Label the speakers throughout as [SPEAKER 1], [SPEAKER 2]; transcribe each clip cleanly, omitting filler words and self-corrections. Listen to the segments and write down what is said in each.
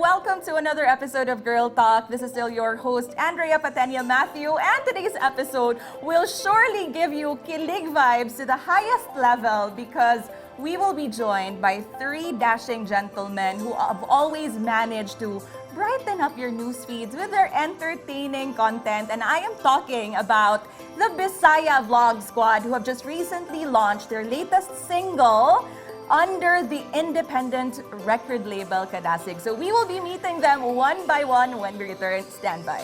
[SPEAKER 1] Welcome to another episode of Girl Talk. This is still your host, Andrea Patenia Matthew, and today's episode will surely give you kilig vibes to the highest level because we will be joined by three dashing gentlemen who have always managed to brighten up your news feeds with their entertaining content. And I am talking about the Bisaya Vlog Squad, who have just recently launched their latest single under the independent record label Kadasig. So we will be meeting them one by one when we return. Stand by.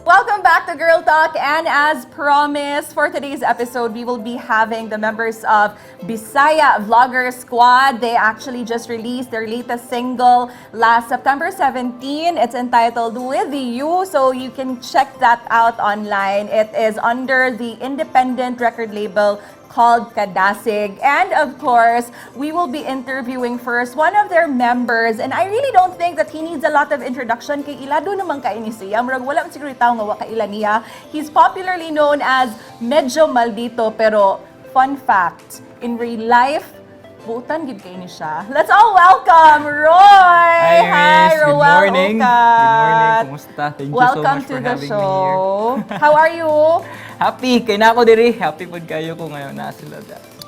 [SPEAKER 1] Welcome back to Girl Talk, and as promised, for today's episode, we will be having the members of Bisaya Vlogger Squad. They actually just released their latest single last September 17. It's entitled "With You," so you can check that out online. It is under the independent record label called Kadasig. And of course, we will be interviewing first one of their members. And I really don't think that he needs a lot of introduction kay ilado naman kay ni siya. Murag wala man siguro tao nga wa kaila niya. He's popularly known as Medyo Maldito, pero fun fact, in real life, buutan gid kay ni siya. Let's all welcome Roy!
[SPEAKER 2] Hi,
[SPEAKER 1] Hi,
[SPEAKER 2] Miss. Good
[SPEAKER 1] Roel
[SPEAKER 2] morning.
[SPEAKER 1] Ucat.
[SPEAKER 2] Good morning. Kumusta? Thank you so
[SPEAKER 1] Welcome
[SPEAKER 2] much
[SPEAKER 1] to
[SPEAKER 2] for
[SPEAKER 1] the
[SPEAKER 2] having
[SPEAKER 1] show.
[SPEAKER 2] me here.
[SPEAKER 1] How are you?
[SPEAKER 2] Happy. Kay na ako diri. Happy pud kayo ko ngayon na sila.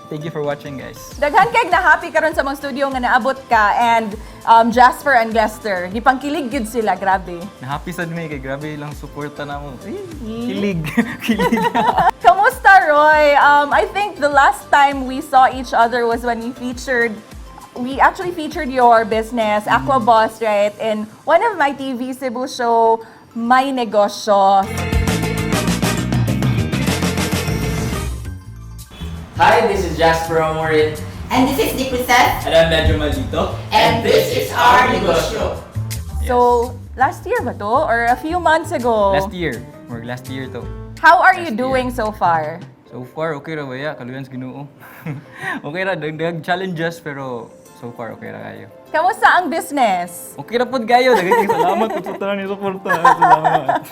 [SPEAKER 2] Thank you for watching, guys.
[SPEAKER 1] Daghan kay na happy karon sa mga studio nga naabot ka and Jasper and Lester. Gipangkilig gyud sila, grabe.
[SPEAKER 2] Na happy sad mi kay grabe lang suporta na mo. Eh, kilig. Kilig.
[SPEAKER 1] Kamusta, Roy? I think the last time we saw each other was when we actually featured your business, Aqua Boss, right? In one of my TV Cebu show, My Negosyo.
[SPEAKER 3] Hi, this is Jasper Amorin.
[SPEAKER 4] And this is Nick Recess.
[SPEAKER 3] And I'm Medyo Maldito.
[SPEAKER 4] And this is our negosyo.
[SPEAKER 1] So, last year ba to? Or a few months ago?
[SPEAKER 2] Last year. Or last year to.
[SPEAKER 1] How are you
[SPEAKER 2] Last year.
[SPEAKER 1] Doing so far?
[SPEAKER 2] So far, okay ra ba ya? Kaluyan sa Ginoo. Okay ra, dagdag challenges pero so far okay ra kayo.
[SPEAKER 1] Kamusta ang business?
[SPEAKER 2] Okay ra pod kayo. Daghang salamat pud sa tanan ni suporta. Salamat.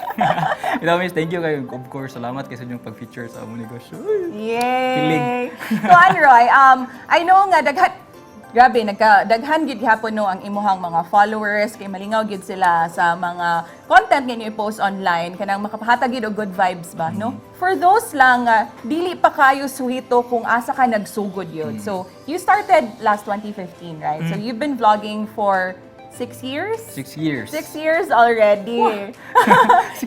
[SPEAKER 2] Ito, miss, thank you kayo. Of course, salamat kay sa inyong pag-feature sa among negosyo.
[SPEAKER 1] Yay!
[SPEAKER 2] Kilig.
[SPEAKER 1] So, Roy, I know nga daghan, grabe, nagka daghan gid gihapon no ang imuhang mga followers kay malingaw gid sila sa mga content nga inyo i-post online, kanang makapahatag gid og good vibes ba, no? For those lang dili pa kayo suhito kung asa ka nagsugod yun. So, you started last 2015, right? So, you've been vlogging for 6 years?
[SPEAKER 2] 6 years.
[SPEAKER 1] 6 years already.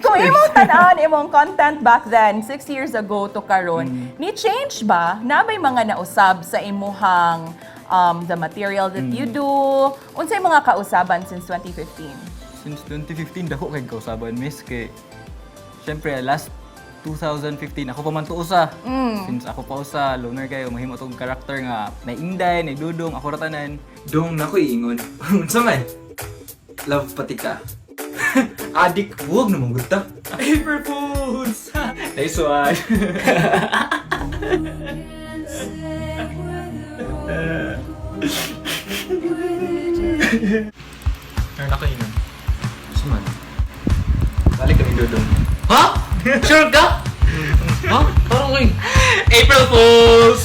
[SPEAKER 1] Kung imong tan-awon imong content back then, 6 years ago to karon, ni change ba? Na may mga nausab sa imuhang the material that you do? Unsay mga kausaban since 2015?
[SPEAKER 2] Since 2015, dako kay kausaban, miss, kay syempre last 2015 ako pa man to usa. Since ako pa usa, loner kayo, mahimo tong karakter nga nainday, naidudong, ako ra tanan.
[SPEAKER 5] Dong nako ingon. Unsa man? Love pati ka. Adik, huwag naman gud ta.
[SPEAKER 2] April Fools! Nice one!
[SPEAKER 5] Meron ako ingon. Unsa man? Balik kami, Dudong.
[SPEAKER 3] Ha? Sure ka? Ha? Parang kayo. April Fools!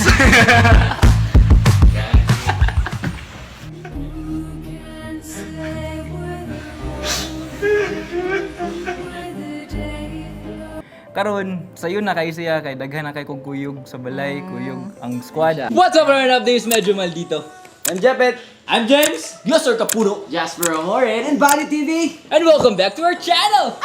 [SPEAKER 2] Karon, sayo na kay siya kay daghan na kay kog kuyog sa balay, kuyog ang squad.
[SPEAKER 3] What's up, everyone? Updates Medyo Maldito.
[SPEAKER 6] I'm Jepet.
[SPEAKER 3] I'm James.
[SPEAKER 6] Yes, Sir Kapuro.
[SPEAKER 3] Jasper Amorin.
[SPEAKER 6] And Body TV.
[SPEAKER 3] And welcome back to our channel!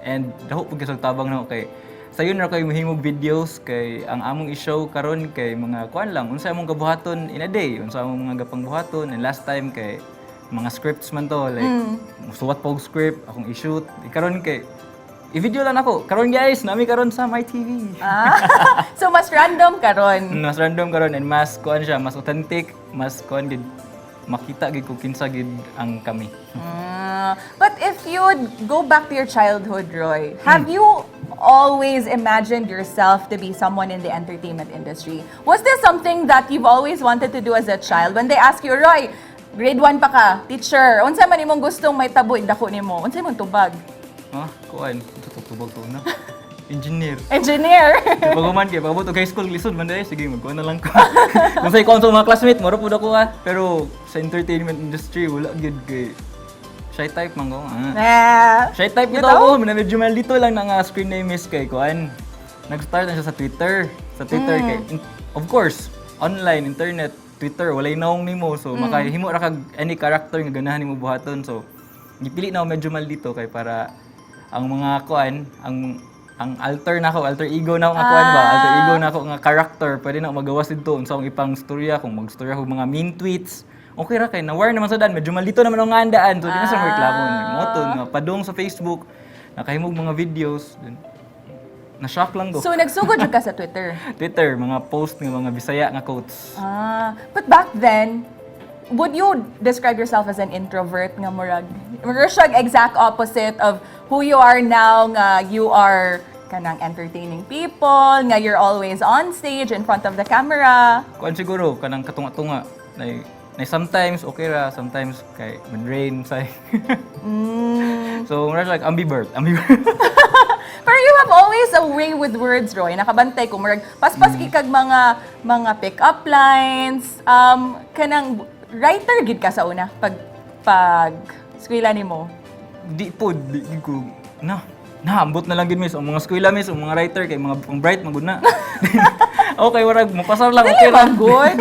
[SPEAKER 2] And dako pud kasag tabang nako kay sayo na kayo mahimog videos kay ang among i-show karon kay mga kuan lang, unsa among gabuhaton in a day, unsa among mga gapangbuhaton. And last time kay mga scripts man to, like suwat pa og script akong i-shoot. Karon kay i-video lang ako karon, guys. Nami karon sa My TV.
[SPEAKER 1] Ah, so mas random karon.
[SPEAKER 2] Mas random karon and mas kuan siya, mas authentic, mas kuan gid. makita gid kung kinsa gid ang kami.
[SPEAKER 1] Ah, but if you would go back to your childhood, Roy, have you always imagined yourself to be someone in the entertainment industry? Was this something that you've always wanted to do as a child? When they ask you, "Roy, grade 1 pa ka, teacher, unsa man imong gustong mahitabo dako nimo? Unsa imong tubag?"
[SPEAKER 2] Ah, kuan, ito tubag to na. Engineer.
[SPEAKER 1] Engineer.
[SPEAKER 2] Pag man kay pag-abot og high school, lisod man dahil, sige, magkuan na lang ko. Kung sa ikaw sa mga classmate, mura pud ako ah. Pero sa entertainment industry, wala gyud kay shy type man ko. Ah.
[SPEAKER 1] Ah.
[SPEAKER 2] Shy type gid
[SPEAKER 1] Bitaw?
[SPEAKER 2] ako, na medyo maldito lang na nga screen name is kay kuan. Nag-start na siya sa Twitter. Sa Twitter kay, of course, online internet, Twitter, walay naong nimo, so makahimo ra kag any character nga ganahan nimo buhaton. So gipili na ako medyo maldito kay para ang mga kuan, ang alter na ako, alter ego na ako nga kuan ba, alter ego na ako nga character, pwede na ako magawas dito unsa akong ipang storya, kung magstorya ko mga mean tweets. Okay ra kay nawar naman sa daan, medyo maldito naman ang andaan, so di na sa reklamo. Mo to nga padong sa Facebook, nakahimog mga videos, then na-shock lang ko.
[SPEAKER 1] So nagsugod jud ka sa Twitter.
[SPEAKER 2] Twitter, mga post nga mga Bisaya nga quotes.
[SPEAKER 1] Ah, but back then, would you describe yourself as an introvert nga murag siya exact opposite of who you are now, nga you are kanang entertaining people, nga you're always on stage in front of the camera?
[SPEAKER 2] Kuan siguro kanang katunga-tunga. Nay sometimes okay ra, sometimes kay man-rain say. So mura siya like ambivert, ambivert.
[SPEAKER 1] Pero you have always a way with words, Roy. Nakabantay ko murag paspas ikag mga pick-up lines. Kanang writer gid ka sa una pag eskwela nimo.
[SPEAKER 2] Di po, di gid ko na. Naambot na lang gid, miss ang mga eskwela, miss ang mga writer kay mga ang bright magud na. Okay, warag mopasar lang,
[SPEAKER 1] Dili
[SPEAKER 2] okay
[SPEAKER 1] ba
[SPEAKER 2] lang.
[SPEAKER 1] good?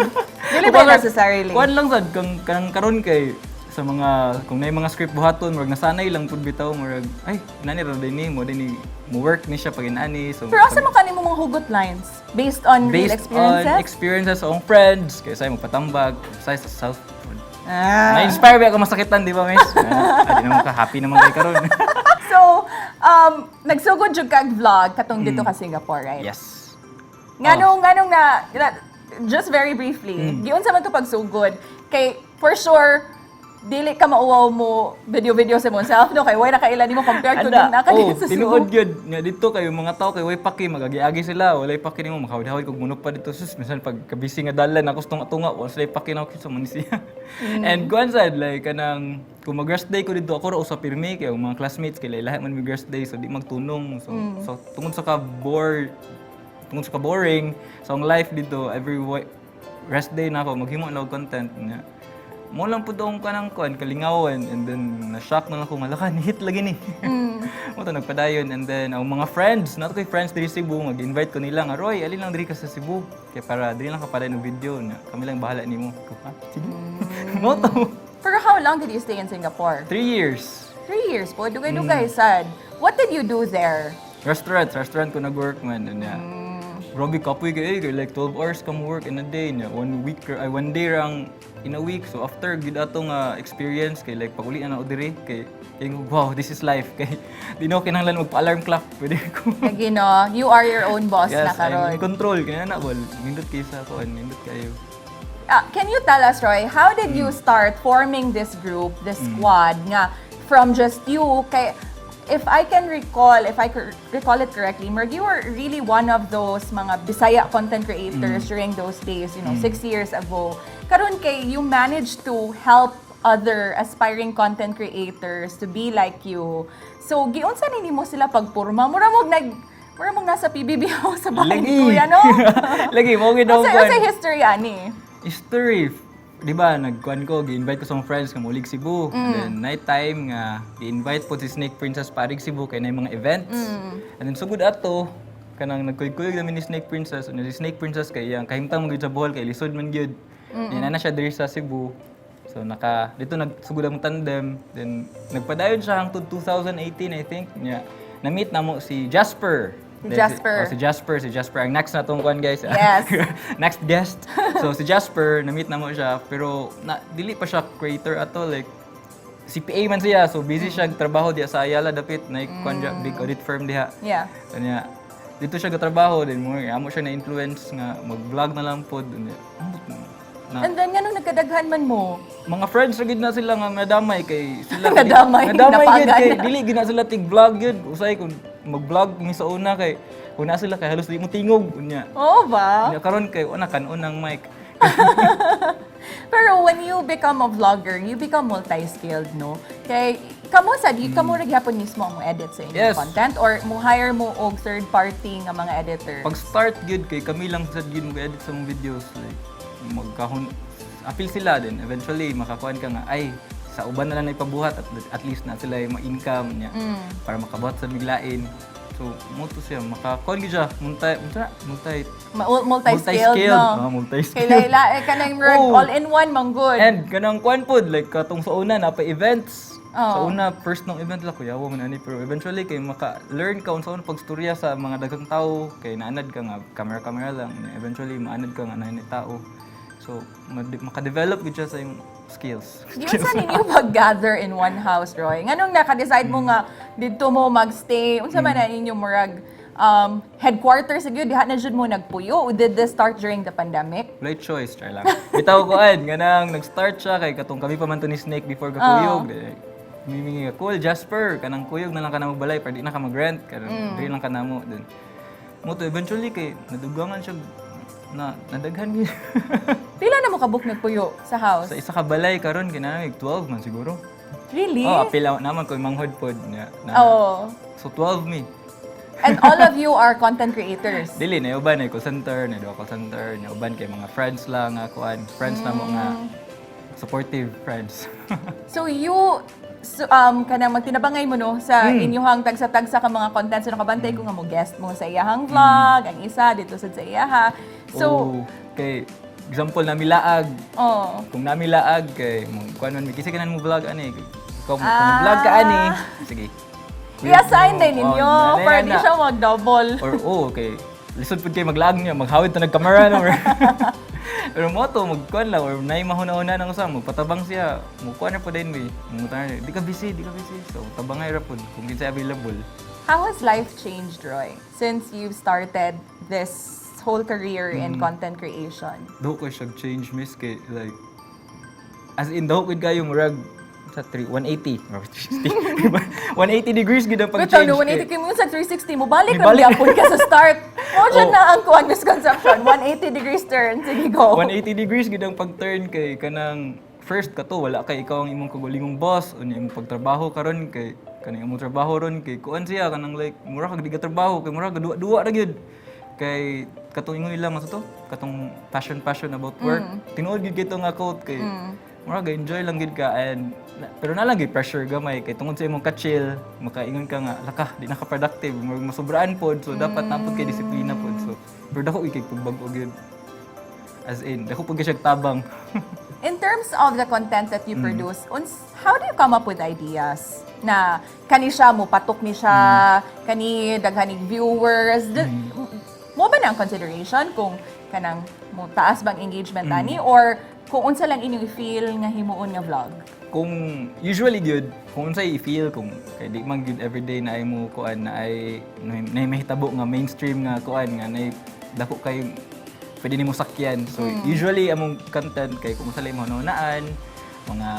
[SPEAKER 1] Dili ba
[SPEAKER 2] Mopasar.
[SPEAKER 1] necessarily?
[SPEAKER 2] Kuan lang sad kang kanang karon kay sa mga kung naay mga script buhaton, murag nasanay lang pud bitaw, murag ay nani ra din ni mo din ni mo work ni siya pag inani, so
[SPEAKER 1] Pero asa man kanimo mga hugot lines? Based on real
[SPEAKER 2] based
[SPEAKER 1] experiences?
[SPEAKER 2] on experiences sa akong friends kay say magpatambag say sa self.
[SPEAKER 1] Ah.
[SPEAKER 2] Na-inspire ba ako masakitan, di ba, miss? Ah, di naman ka happy naman kay karon.
[SPEAKER 1] So, nagsugod jud kag vlog katong dito ka Singapore, right?
[SPEAKER 2] Yes.
[SPEAKER 1] Nganong na, just very briefly, giunsa man to pagsugod? Kay for sure dili ka mauwaw mo video-video sa imong self, no, kay way nakaila nimo compared to
[SPEAKER 2] Ada,
[SPEAKER 1] nung naka
[SPEAKER 2] oh,
[SPEAKER 1] sa Cebu.
[SPEAKER 2] tinuod gyud nga dito kayo mga tao kay way paki magagiagi sila, walay paki nimo, makahawid kog munok pa dito, sus, minsan pag kabisi nga dalan ako sa tunga-tunga, wala sila paki na ako sa man siya. And kuan sad like kanang kung mag rest day ko dito, ako ra usa pirmi kay ang mga classmates kay lahi man mig rest day, so di magtunong. So tungod sa ka boring so ang life dito, every rest day na ako maghimo na og content nga mo lang pud ang kanang kuan kalingawan, and then na-shock na lang ako, malaka ni hit lagi ni mo to, nagpadayon. And then ang mga friends nato, kay friends diri Cebu, mag-invite ko nila nga, "Roy, alin lang diri ka sa Cebu kay para diri lang ka padayon og video na kami lang bahala nimo." Ko, "Ha, sige." Mo to.
[SPEAKER 1] Pero how long did you stay in Singapore?
[SPEAKER 2] 3 years.
[SPEAKER 1] 3 years po, dugay-dugay sad. What did you do there?
[SPEAKER 2] Restaurant, restaurant ko nag-work man, and yeah. Grabe kapoy kay eh, like 12 hours ka mo work in a day nya. One week ay one day rang in a week. So after gid ato nga experience kay like pag-uli na ako diri kay wow, this is life kay di na ako kinahanglan magpa-alarm clock. Pwede ko.
[SPEAKER 1] Lagi no, you are your own boss na
[SPEAKER 2] Yes, I'm
[SPEAKER 1] karon.
[SPEAKER 2] in control kaya na bol. Nindot kay sa kuan, nindot kayo.
[SPEAKER 1] Ah, can you tell us, Roy, how did you start forming this group, this squad, nga from just you, kay, if I can recall, if I could recall it correctly, Merg, you were really one of those mga Bisaya content creators during those days, 6 years ago. Karon kay you managed to help other aspiring content creators to be like you. So, giunsa ni nimo sila pagpurma? Mura mong nasa PBB house sa bahay ni Kuya, no?
[SPEAKER 2] Lagi mo gid
[SPEAKER 1] Unsa
[SPEAKER 2] kuan.
[SPEAKER 1] Unsa history ani?
[SPEAKER 2] History. Di ba, nagkuan ko, gi-invite ko sa mga friends nga mulig Cebu. And then night time nga gi-invite po si Snake Princess parig Cebu kay na mga events. And then sugod ato kanang nagkuyog-kuyog namin ni Snake Princess. And then si Snake Princess kay iyang kahimtang mo gyud sa Bohol kay lisod man gyud. Mm. Na siya diri sa Cebu. So naka dito nagsugod ang tandem. Then nagpadayon siya hangtod 2018, I think. Nya na-meet namo si Jasper.
[SPEAKER 1] Si
[SPEAKER 2] Then
[SPEAKER 1] Jasper.
[SPEAKER 2] Oh, si Jasper, si Jasper ang next na tong kuan, guys.
[SPEAKER 1] Yes.
[SPEAKER 2] Next guest. So si Jasper, na-meet na mo siya, pero na, dili pa siya creator ato, like CPA man siya, so busy siya trabaho diya sa Ayala dapit na kuan diya, big audit firm diha. Kanya dito siya gatrabaho din mo, amo siya na influence nga mag-vlog na lang pod. Unya, ambot. Na,
[SPEAKER 1] And then nganong nagkadaghan man mo?
[SPEAKER 2] Mga friends ra gid na sila nga nadamay kay sila
[SPEAKER 1] Nadamay,
[SPEAKER 2] nadamay gid
[SPEAKER 1] napagan.
[SPEAKER 2] kay dili gid na sila tig vlog gid. Usay kung mag-vlog mi sa una kay kung na sila kay halos di mo tingog unya.
[SPEAKER 1] Oo ba?
[SPEAKER 2] Unya karon kay una kan unang mic.
[SPEAKER 1] Pero when you become a vlogger, you become multi-skilled, no? Kay kamo sa di kamo ra gyapon mismo ang mo-edit sa inyong content or mo hire mo og third party nga mga editor?
[SPEAKER 2] Pag start gid kay kami lang sad gid mag-edit sa mga videos, like magkahon appeal sila din eventually makakuan ka nga ay sa uban na lang na ipabuhat at least na sila yung ma-income niya para makabuhat sa biglain. So mo to siya makakuan gid siya multi multi multi
[SPEAKER 1] Multi-skilled,
[SPEAKER 2] Multi-skilled.
[SPEAKER 1] no?
[SPEAKER 2] Ah, multi-skilled.
[SPEAKER 1] Kay Layla, eh, kanang murag all-in-one, man good.
[SPEAKER 2] And kanang kuan pod like katong sa una napa events. Sa
[SPEAKER 1] Oo.
[SPEAKER 2] una first nung event lang kuya man ani, pero eventually kay maka-learn ka unsa pagstorya sa mga daghang tao kay naanad ka nga camera camera lang, eventually maanad ka nga naanad tao. So maka-develop gud siya sa imong skills.
[SPEAKER 1] Giunsa ninyo pag-gather in one house, Roy? Nganong naka-decide mo nga didto mo magstay? Unsa man na inyo murag headquarters gyud diha na jud mo nagpuyo? Did this start during the pandemic?
[SPEAKER 2] Walay choice, try lang. Bitaw ko an, ganang nag-start siya kay katong kami pa man to ni Snake before gakuyog. Mimingi ka, "Cool, Jasper, kanang kuyog na lang ka na magbalay, pero di na ka mag-rent, kanang diri lang ka na mo." Then, mo to eventually kay nadugangan siya na nadaghan gyud.
[SPEAKER 1] Pila na mo ka-book nagpuyo sa house?
[SPEAKER 2] Sa isa ka balay karon kinahanglan 12 man siguro.
[SPEAKER 1] Really?
[SPEAKER 2] Oh, apil naman ko manghod pod niya. Na,
[SPEAKER 1] Oh.
[SPEAKER 2] So 12 mi.
[SPEAKER 1] And all of you are content creators.
[SPEAKER 2] Dili na uban na call center, na call center, na uban kay mga friends lang nga kuan, friends na mo nga supportive friends.
[SPEAKER 1] So you so, kanang magtinabangay mo no sa inyuhang tagsa-tagsa ka mga content, so nakabantay ko nga mo guest mo sa iyahang vlog, ang isa dito sad sa iyaha. So,
[SPEAKER 2] Oh, kay example nami laag. Kung nami laag kay mo kuan man mi kasi kanan mo vlog ani. Ikaw mo kung vlog ka ani, sige.
[SPEAKER 1] I-assign din ninyo
[SPEAKER 2] Oh,
[SPEAKER 1] para di
[SPEAKER 2] na.
[SPEAKER 1] siya mag-double.
[SPEAKER 2] Or oh, okay. Lisod pud kay maglaag niya, maghawid ta nagkamera no. Pero mo to magkuan lang or nay mahuna-huna nang usa magpatabang siya. Mukuan na pud din mi. Mangutana, "Di ka busy, di ka busy." So tabangay ra pud kung kinsay available.
[SPEAKER 1] How has life changed, Roy, since you've started this whole career in content creation?
[SPEAKER 2] Daw ko siya change, miss, kay like as in daw gud kayo murag sa 3 180 360 180 degrees gid ang
[SPEAKER 1] Wait,
[SPEAKER 2] pag-change.
[SPEAKER 1] no, 180 kay mo sa 360 mo, balik
[SPEAKER 2] May
[SPEAKER 1] lang
[SPEAKER 2] balik.
[SPEAKER 1] gyapon ka sa start. Mo dyan na ang kuan misconception. 180 degrees turn. Sige, go.
[SPEAKER 2] 180 degrees gid ang pag-turn kay kanang first kato wala kay ikaw ang imong kagulingong boss unya imong pagtrabaho karon kay kanang imong trabaho ron kay kuan siya kanang like mura kag di ka trabaho kay mura ka duwa-duwa ra gyud kay katong ingon nila nga sa to katong passion passion about work. Tinuod gyud kito nga quote kay mura ga enjoy lang gyud ka and pero na lang gyud pressure gamay kay tungod sa imong ka-chill makaingon ka nga laka di na ka productive, murag masobraan pod, so dapat napod kay disiplina pod. So pero dako gyud kay pagbag-o gyud, as in dako pud kay siya tabang.
[SPEAKER 1] In terms of the content that you produce, how do you come up with ideas na kani siya mo patok ni siya, kani daghaning viewers? Mo ba na ang consideration kung kanang mo taas bang engagement ani or kung unsa lang inyong i-feel nga himuon nga vlog?
[SPEAKER 2] Kung usually gyud kung unsay i-feel kung kay di man gyud everyday na ay mo kuan na ay na mahitabo nga mainstream nga kuan nga na dako kay pwede nimo sakyan. So usually among content kay kung usa lang imong naan mga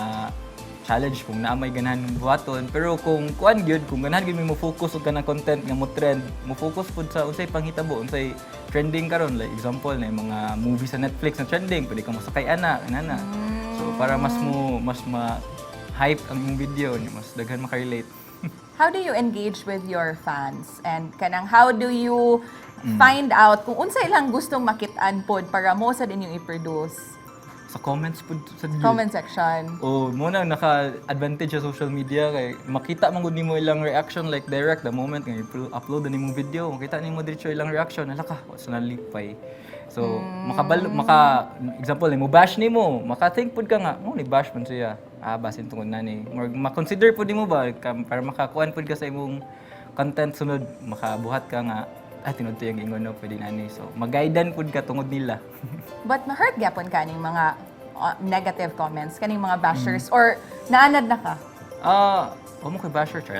[SPEAKER 2] challenge kung naa may ganahan buhaton, pero kung kuan gyud kung ganahan gyud mo focus og kanang content nga mo trend, mo focus pud sa unsay panghitabo, unsay trending karon. Like example na yung mga movie sa Netflix na trending, pwede ka mosakay ana ana. So para mas mo mas ma hype ang imong video niya, mas daghan makarelate.
[SPEAKER 1] How do you engage with your fans? And kanang how do you find out kung unsa ilang gustong makit-an pod para mo sad inyong i-produce?
[SPEAKER 2] Sa comments pud sa
[SPEAKER 1] Comment section.
[SPEAKER 2] Oh, mo na naka-advantage sa social media kay makita man gud nimo ilang reaction like direct the moment nga i-upload na nimong video, makita nimo diretso ilang reaction, hala ka, sa nalipay. So, makabalo maka example mo bash nimo, maka-think pud ka nga, mo ni bash man siya. Ah, basin tungod na ni. Murag ma-consider pud nimo ba para makakuan pud ka sa imong content sunod, makabuhat ka nga ah tinud to yung ingon no, pwede na ni. So, mag-guidan pud ka tungod nila.
[SPEAKER 1] But ma-hurt gyapon ka ning mga negative comments, kaning mga bashers or naanad na ka?
[SPEAKER 2] Ah, wa mo kay basher, char.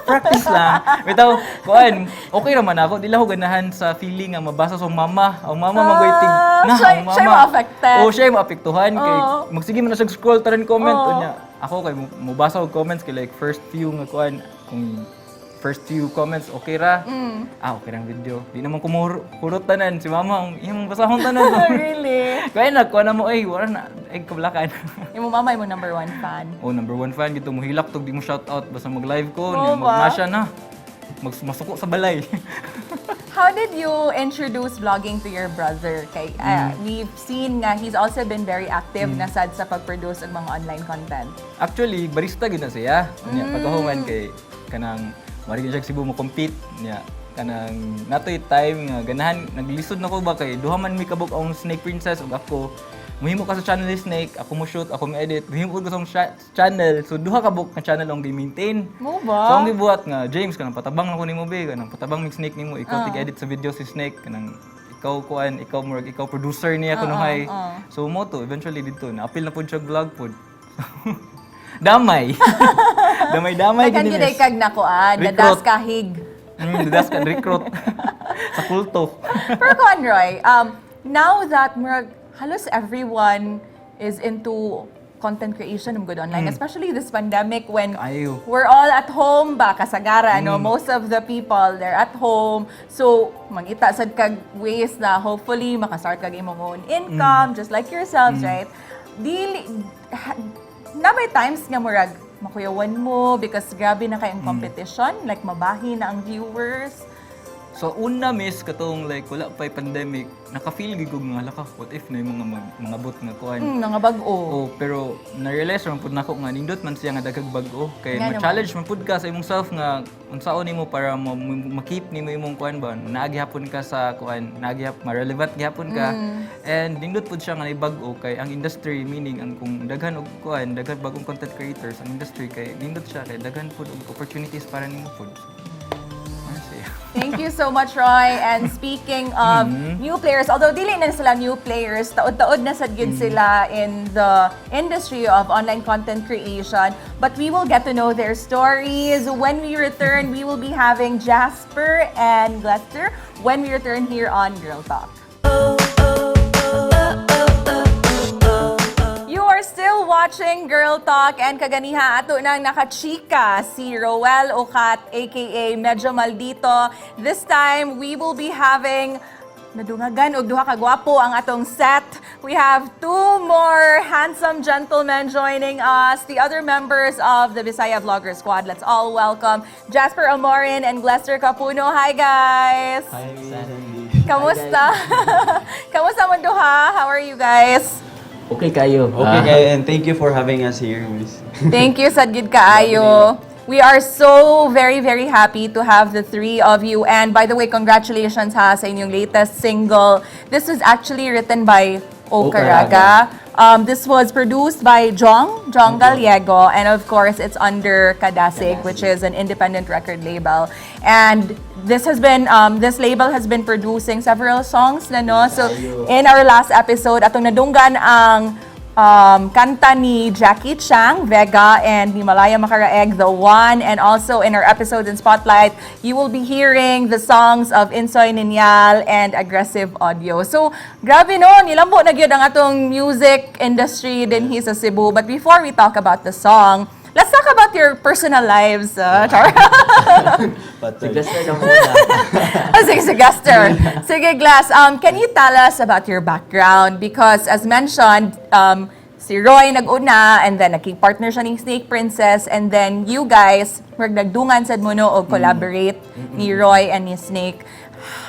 [SPEAKER 2] Practice lang. Bitaw, kuan, okay raman ako. Di lang ako ganahan sa feeling nga mabasa sa mama. Ang mama magoy tig
[SPEAKER 1] Ah,
[SPEAKER 2] na, ang mama.
[SPEAKER 1] Siya'y ma-affected.
[SPEAKER 2] Oh, siya maapektuhan kay magsige man na siya scroll taran comment unya. Ako kay mobasa og comments kay like first few nga kuan kung first few comments okay ra. Ah, okay ra ang video. Di naman ko hurot tanan si mama ang iyang basahon tanan.
[SPEAKER 1] Really?
[SPEAKER 2] Kaya na kuan na mo ay wala na ay kablakan.
[SPEAKER 1] Imo mama imo number one fan.
[SPEAKER 2] Oh, number one fan gito mohilak tog di mo shout out basta mag-live ko,
[SPEAKER 1] Oo
[SPEAKER 2] niya
[SPEAKER 1] ba?
[SPEAKER 2] magmasya na. Masuko sa balay.
[SPEAKER 1] How did you introduce vlogging to your brother? Kay we've seen nga he's also been very active na sad sa pag-produce og mga online content.
[SPEAKER 2] Actually, barista gyud na siya. Unya pagkahuman kay kanang mari gyud siya Cebu mo compete niya kanang natoy time nga ganahan naglisod na ko ba kay duha man mi kabuk ang Snake Princess ug ako muhimo ka sa channel ni Snake, ako mo shoot, ako mo edit, muhimo ko sa channel. So duha ka buok nga channel ang gi-maintain.
[SPEAKER 1] Mo ba?
[SPEAKER 2] So ang gibuhat nga James kanang patabang na ko nimo be, kanang patabang mig Snake nimo, ikaw tig-edit sa video si Snake kanang ikaw kuan, ikaw murag ikaw producer niya kunuhay. So mo to eventually didto na apil na pud siya og vlog pud. Damay. Damay-damay
[SPEAKER 1] Daghan
[SPEAKER 2] gid
[SPEAKER 1] gyud ay
[SPEAKER 2] ni.
[SPEAKER 1] kag nakuan,
[SPEAKER 2] Recruit.
[SPEAKER 1] dadas kahig.
[SPEAKER 2] Dadas ka recruit sa kulto.
[SPEAKER 1] Pero Conroy, now that murag halos everyone is into content creation um good online, especially this pandemic when
[SPEAKER 2] Kaayo.
[SPEAKER 1] we're all at home ba kasagara no, most of the people, they're at home, so mangita sad kag ways na hopefully makastart kag imong own income just like yourselves, right? Dili ha, na may times nga murag makuyawan mo because grabe na kay ang competition, like mabahi na ang viewers?
[SPEAKER 2] So una miss katong like wala pa'y pandemic, naka-feel gid ko nga laka, what if na yung mga mga bot nga kuan.
[SPEAKER 1] Mga bag-o.
[SPEAKER 2] Oh, pero na-realize man pud nako nga nindot man siya nga daghang bag-o kay
[SPEAKER 1] Nga naman.
[SPEAKER 2] ma-challenge man pud ka sa imong self nga unsaon nimo para ma-keep nimo imong kuan ba naa gihapon ka sa kuan, naa gihap ma-relevant gihapon ka. And nindot pud siya nga bag-o kay ang industry, meaning ang kung daghan og kuan, daghan bagong content creators ang industry kay nindot siya kay daghan pud og opportunities para nimo pud. Ano siya?
[SPEAKER 1] Thank you so much, Roy. And speaking of new players, although dili na sila new players, taod-taod na sad gyud sila in the industry of online content creation. But we will get to know their stories. When we return, we will be having Jasper and Glester when we return here on Girl Talk. You are still watching Girl Talk and kaganiha ato nang nakachika si Roel Ocat aka Medyo Maldito. This time, we will be having nadungagan og duha ka gwapo ang atong set. We have two more handsome gentlemen joining us, the other members of the Bisaya Vlogger Squad. Let's all welcome Jasper Amorin and Glester Capuno. Hi, guys!
[SPEAKER 6] Hi, Sandy.
[SPEAKER 1] Kamusta? Kamusta mo duha? How are you guys?
[SPEAKER 3] Okay kayo.
[SPEAKER 6] Okay, kayo, and thank you for having us here, miss.
[SPEAKER 1] Thank you, sad gyud kaayo. We are so very, very happy to have the three of you. And by the way, congratulations ha sa inyong latest single. This was actually written by O
[SPEAKER 3] O
[SPEAKER 1] Caraga. This was produced by Jong, Jong Gallego, and of course, it's under Kadasig, which is an independent record label. And this label has been producing several songs na, no? So, in our last episode, atong nadunggan ang kanta ni Jackie Chang, Vega, and ni Malaya Macaraeg, The One. And also in our episodes in Spotlight, you will be hearing the songs of Insoy Ninyal and Aggressive Audio. So, grabe no, nilambo na gyud ang atong music industry dinhi sa Cebu. But before we talk about the song, let's talk about your personal lives. Char.
[SPEAKER 3] Si Glester na muna.
[SPEAKER 1] Ah, sige, sige, Gaster. Sige, Glass. Can you tell us about your background? Because as mentioned, si Roy nag-una and then naging partner siya ni Snake Princess and then you guys, murag nagdungan sad mo no og collaborate ni Roy and ni Snake.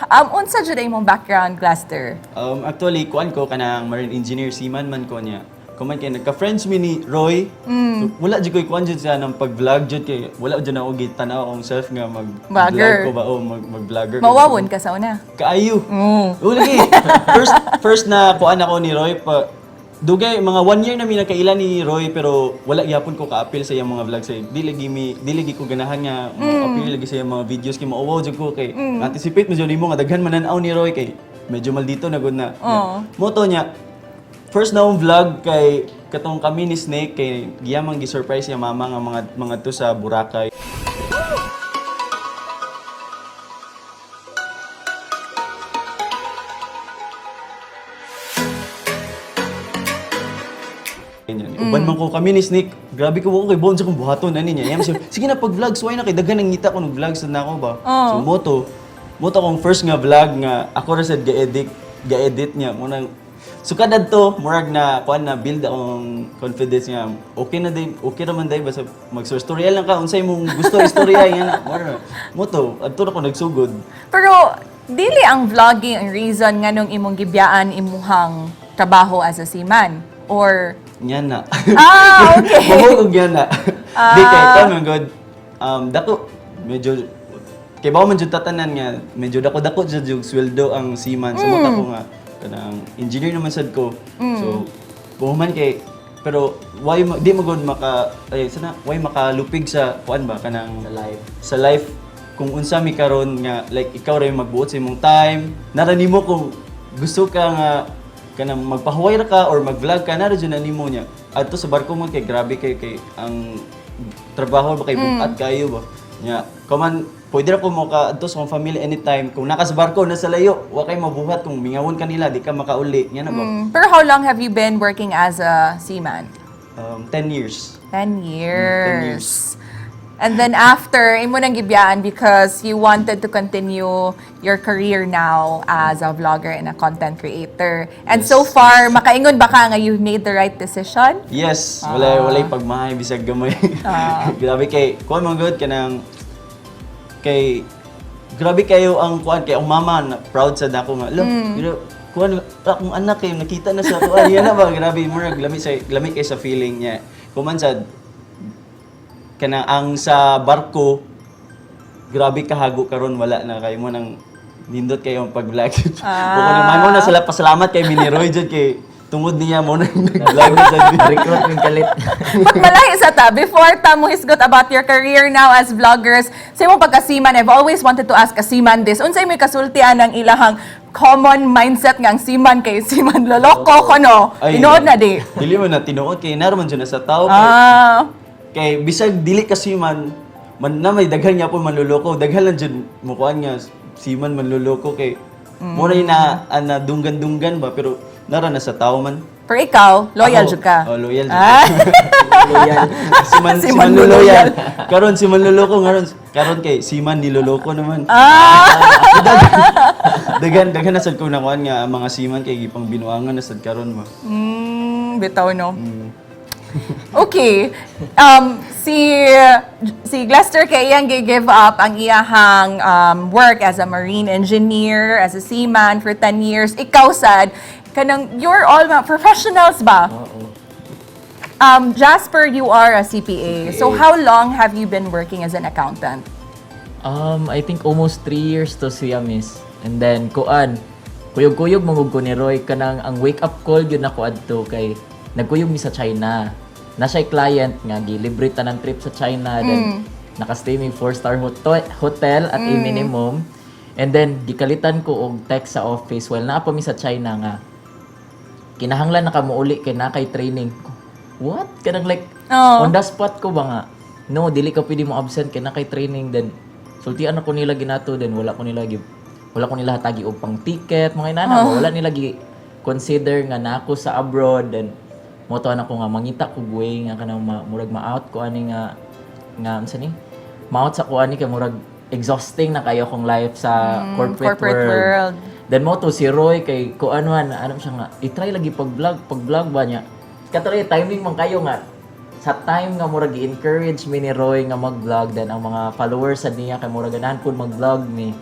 [SPEAKER 1] Unsa jud imong background, Glaster?
[SPEAKER 6] Actually, kuan ko kanang marine engineer, seaman man ko niya. Kuman kay nagka-friends mi ni Roy. So, wala jud koy kuan jud siya ng pag-vlog jud kay wala jud na ako gitanaw akong self nga mag-vlog
[SPEAKER 1] Vlogger.
[SPEAKER 6] ko ba o mag-vlogger ko.
[SPEAKER 1] Mawawon ka sa una.
[SPEAKER 6] Kaayo. Oo, lagi. First first na kuan ako ni Roy pa dugay mga one year na mi nakaila ni Roy pero wala gyapon ko ka-appeal sa iyang mga vlog sa di lagi mi di lagi ko ganahan nga mo-appeal lagi sa iyang mga videos kay mauwaw jud ko kay anticipate mo jud nimo nga daghan manan-aw ni Roy kay medyo maldito na gud na.
[SPEAKER 1] Oo.
[SPEAKER 6] Moto niya. First na akong vlog kay katong kami ni Snake kay giyamang gi-surprise niya mama nga mga to sa Boracay. Ganyan. Uban man ko kami ni Snake. Grabe ko kay bon sa kong buhaton ani niya. Yam siya, sige na pag vlog suway na kay daghan ang ngita ko nag vlog sa nako ba. So moto akong first nga vlog nga ako ra sad ga-edit niya mo nang sukad adto murag na kuan na build akong confidence nga okay na day, okay ra man day, basta mag story lang ka unsay mong gusto istorya nga na mura moto adto ra ko nagsugod.
[SPEAKER 1] Pero dili ang vlogging ang reason nganong imong gibiyaan imuhang trabaho as a seaman or
[SPEAKER 6] Nya na.
[SPEAKER 1] Ah, okay.
[SPEAKER 6] Mahulog yan na. Di kay kan man god. Dako medyo kay bawo man jud tatanan nga medyo dako-dako jud yung sweldo ang seaman sa mata ko nga kanang engineer naman sad ko. So buhuman kay pero why di mo god maka ay sana why makalupig sa kuan ba kanang
[SPEAKER 5] Sa life.
[SPEAKER 6] Sa life kung unsa mi karon nga like ikaw ra yung magbuot sa imong time nara nimo kung gusto ka nga kanang magpahuway ra ka or mag-vlog ka nara jud na nimo niya adto sa barko mo kay grabe kay ang trabaho ba kay bukat kayo ba nya kuman pwede ra ko mo ka adto sa akong family anytime kung naka sa barko nasa layo wa kay mabuhat kung mingawon kanila di ka makauli nya na ba.
[SPEAKER 1] Pero how long have you been working as a seaman?
[SPEAKER 6] 10 years.
[SPEAKER 1] 10 years.
[SPEAKER 6] 10 years.
[SPEAKER 1] And then after, imo nang gibiyaan because you wanted to continue your career now as a vlogger and a content creator. And so far, makaingon ba ka nga you made the right decision?
[SPEAKER 6] Yes, walay pagmahay bisag gamay. Grabe kay kuan man gud kanang kay grabe kayo ang kuan kay ang mama na proud sa dako nga. Lo, pero kuan akong anak kay nakita na sa kuan yan na ba grabe murag lami sa lami kay sa feeling niya. Kuman sad kanang ang sa barko grabe kahago karon wala na kay mo nang nindot kayo ang pag-vlog. Ah. Mo na sala pasalamat kay Mini Roy jud kay tungod niya mo nang nag-vlog na sad.
[SPEAKER 5] Recruit ng kalit.
[SPEAKER 1] Pagmalahi sa ta, before ta mo hisgot about your career now as vloggers, sa imong pagkasiman, I've always wanted to ask a seaman this. Unsay may kasultian ang ilahang common mindset nga ang seaman kay seaman loloko kono? Tinuod na di.
[SPEAKER 6] Dili mo na tinuod kay naroon man jud na sa tao kay, kay bisag dili ka seaman man na may daghan nga po manloloko, daghan lang jud mo kuan nga seaman manloloko kay mo na na ana dunggan-dunggan ba pero nara na sa tao man.
[SPEAKER 1] Pero ikaw, loyal
[SPEAKER 6] Ako,
[SPEAKER 1] jud ka.
[SPEAKER 6] Oh, loyal jud.
[SPEAKER 5] Loyal.
[SPEAKER 6] Si man
[SPEAKER 1] Si
[SPEAKER 6] si
[SPEAKER 1] man
[SPEAKER 6] manloloyal. Karon si manloloko ngaron karon kay si man niloloko naman. Daghan daghan na sad ko na kuan nga ang mga seaman kay gipang binuangan na sad karon ba.
[SPEAKER 1] Bitaw no. Okay. Si Glester kay iyang give up ang iyahang work as a marine engineer, as a seaman for 10 years. Ikaw sad kanang you're all mga professionals ba?
[SPEAKER 5] Oo.
[SPEAKER 1] Jasper, you are a CPA. So how long have you been working as an accountant?
[SPEAKER 3] I think almost 3 years to siya, miss. And then, kuan, kuyog-kuyog mangug ko ni Roy, kanang ang wake-up call yun ako adto kay nagkuyog mi sa China. Na siya'y client nga, gilibre tanan trip sa China. Then, nakastay mi 4-star hotel at a minimum. And then, gikalitan ko og text sa office while naa pa mi sa China nga, kinahanglan na ka muuli kay na kay training. What? Kanang like,
[SPEAKER 1] Oo.
[SPEAKER 3] on the spot ko ba nga? No, dili ka pwede mo absent kay na kay training then sultian ako nila ginato then wala ko nila hatagi og pang ticket mga inana ba? Wala nila gi consider nga na ako sa abroad then mo to ko nga mangita ko way nga kanang murag ma-out ko ani nga nga unsa ni ma-out sa ko ani kay murag exhausting na kayo kong life sa corporate,
[SPEAKER 1] corporate world.
[SPEAKER 3] Then mo to si Roy kay kuan man ano siya nga i-try lagi pag-vlog ba niya. Katuloy timing man kayo nga sa time nga murag gi-encourage mi ni Roy nga mag-vlog then ang mga followers sad niya kay murag ganahan pud mag-vlog ni.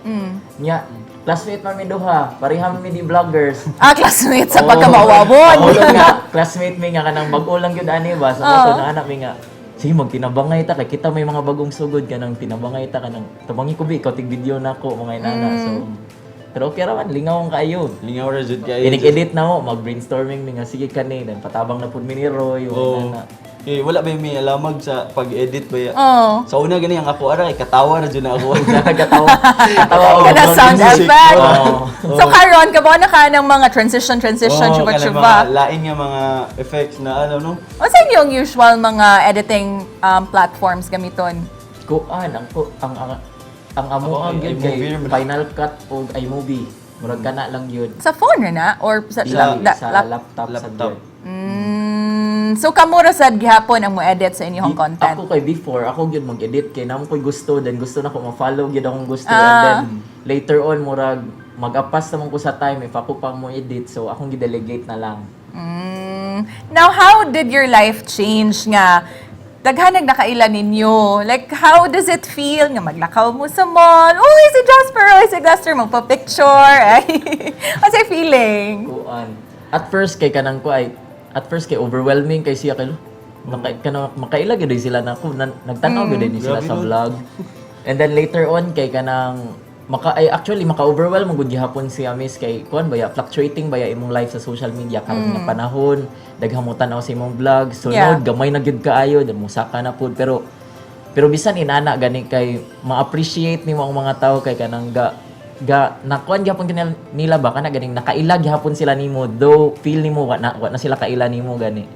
[SPEAKER 3] Nya classmate man mi duha, pareha man mi ni vloggers.
[SPEAKER 1] Ah, classmate sa
[SPEAKER 3] Oo.
[SPEAKER 1] pagkamawawon.
[SPEAKER 3] Oo nga, classmate mi nga kanang bag-o lang gyud ani ba sa moto na anak mi nga. Sige, magtinabangay ta kay kita may mga bagong sugod kanang tinabangay ta kanang tabangi ko bi ikaw tig video na ko mga inana. So pero okay ra man lingaw ang kayo.
[SPEAKER 6] Lingaw ra jud kayo.
[SPEAKER 3] Inig-edit na mo, mag-brainstorming mi nga sige kani then patabang na pud mi ni Roy.
[SPEAKER 6] Oo.
[SPEAKER 3] Oh.
[SPEAKER 6] Kay wala ba may alamag sa pag-edit ba ya.
[SPEAKER 1] Oo.
[SPEAKER 6] Sa una gani ang ako ara, katawa ra jud na ako.
[SPEAKER 3] Katawa. Katawa.
[SPEAKER 1] Kana sound
[SPEAKER 6] music.
[SPEAKER 1] effect.
[SPEAKER 6] Oo.
[SPEAKER 1] So karon kabaw na ka ng mga transition transition,
[SPEAKER 6] Oo,
[SPEAKER 1] chuba
[SPEAKER 6] kanang
[SPEAKER 1] chuba.
[SPEAKER 6] mga lain nga mga effects na ano, no?
[SPEAKER 1] Unsa inyong usual mga editing platforms gamiton?
[SPEAKER 3] Kuan ang ko ang amo
[SPEAKER 6] Ako,
[SPEAKER 3] ang
[SPEAKER 6] kay
[SPEAKER 3] gyud kay
[SPEAKER 6] iMovie naman.
[SPEAKER 3] Final Cut o iMovie. Murag kana lang yun.
[SPEAKER 1] Sa phone ra na or sa,
[SPEAKER 3] Dili, sa laptop, sa
[SPEAKER 6] Laptop.
[SPEAKER 3] gyud.
[SPEAKER 1] So kamo ra sad gihapon ang mo-edit sa inyong content.
[SPEAKER 3] Ako kay before, ako gyud mag-edit kay namo koy gusto, then gusto na ko ma-follow gyud akong gusto, and then later on murag mag-apas naman ko sa time if ako pang mo edit, so akong gi-delegate na lang.
[SPEAKER 1] Now, how did your life change nga daghan nag nakaila ninyo? Like, how does it feel nga maglakaw mo sa mall? Uy, si Jasper! Uy, si Jasper! Magpa-picture! Ay, what's your feeling?
[SPEAKER 3] Kuan. At first kay kanang ko ay at first kay overwhelming kay siya kay makaila gyud ay sila nako nagtan-aw gyud ay ni sila
[SPEAKER 6] Grabe
[SPEAKER 3] sa
[SPEAKER 6] nun.
[SPEAKER 3] vlog. And then later on kay kanang maka ay actually maka-overwhelm mo gud gihapon siya, miss, kay kuan baya, fluctuating baya imong life sa social media karon nga panahon, daghan mo tan-aw sa imong vlog sunod, gamay na gyud kaayo, then musaka na pud, pero pero bisan inana gani kay ma-appreciate nimo ang mga tao kay kanang ga ga nakuan gyapon kanila nila ba, kana ganing nakaila gyapon sila nimo, though feel nimo wa na sila kaila nimo gani.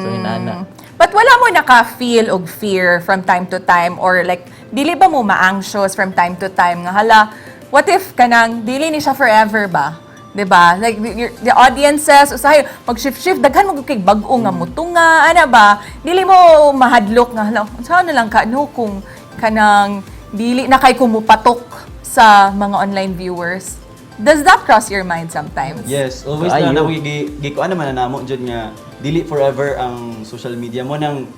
[SPEAKER 3] So inana.
[SPEAKER 1] But wala mo naka-feel og fear from time to time or like, dili ba mo ma-anxious from time to time nga hala, what if kanang dili ni siya forever ba? 'Di ba? Like the audiences usahay mag-shift shift, daghan mo kay bag-o nga mutunga ana ba? Dili mo mahadlok nga hala, unsa na lang ka no kung kanang dili na kay kumupatok sa mga online viewers? Does that cross your mind sometimes?
[SPEAKER 6] Yes, always
[SPEAKER 3] Kaayo.
[SPEAKER 6] na namo gi gikuan naman na namo jud nga dili forever ang social media mo, nang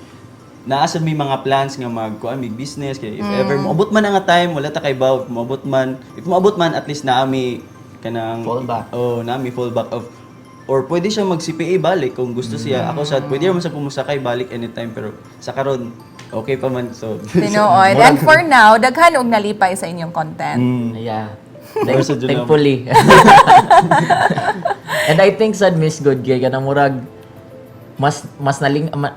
[SPEAKER 6] naa sad may mga plans nga magkuan mig business kay if ever moabot man ang time, wala ta kay baw moabot man, if moabot man, at least naa mi kanang
[SPEAKER 3] Fallback.
[SPEAKER 6] Oh, naa mi fallback of or pwede siya mag CPA balik kung gusto siya. Ako sad pwede naman sa pumusakay balik anytime, pero sa karon okay pa man, so
[SPEAKER 1] Tinuod. And for now, daghan og nalipay sa inyong content.
[SPEAKER 3] Yeah.
[SPEAKER 6] Or sa Julam.
[SPEAKER 3] Thankfully. And I think sad, Miss Good, kay kanang murag mas mas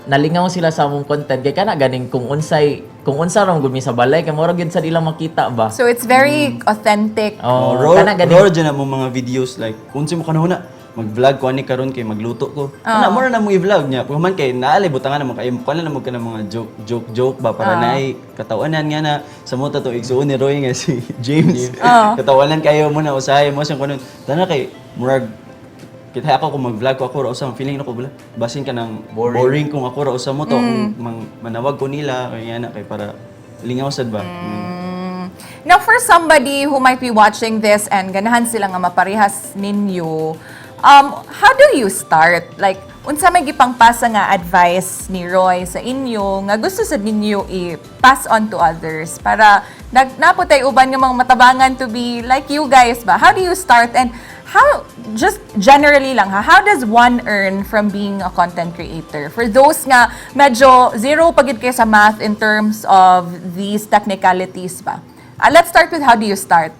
[SPEAKER 3] nalingaw sila sa among content kay kana ganing kung unsay kung unsa ra man gud mi sa balay, kay murag gyud sad ilang makita ba.
[SPEAKER 1] So it's very authentic.
[SPEAKER 3] Oh,
[SPEAKER 6] Oh, raw,
[SPEAKER 3] kana ganing
[SPEAKER 6] raw dyan ang mga videos, like kung sino mo kanahuna mag-vlog ko ani karon kay magluto ko. Ana mo na mo i-vlog niya. Kung man kay naali butangan na mo kay kuan na mo ka ng mga joke joke joke ba para naay katawanan nga na sa mo to igsuon ni Roy nga si James. Katawanan kayo mo na usahay mo siyang kunon. Tana kay murag kita ako kung mag-vlog ko ako ra usa, ang feeling nako bala basin ka ng boring, kung ako ra usa mo to kung manawag ko nila kay ana kay para lingaw sad ba.
[SPEAKER 1] Now, for somebody who might be watching this and ganahan sila nga maparehas ninyo, how do you start? Like, unsa may gipangpasa nga advice ni Roy sa inyo nga gusto sa ninyo i-pass on to others para nag naputay uban nga mga matabangan to be like you guys ba? How do you start and how, just generally lang ha, how does one earn from being a content creator? For those nga medyo zero pagid kayo sa math in terms of these technicalities ba? Let's start with how do you start?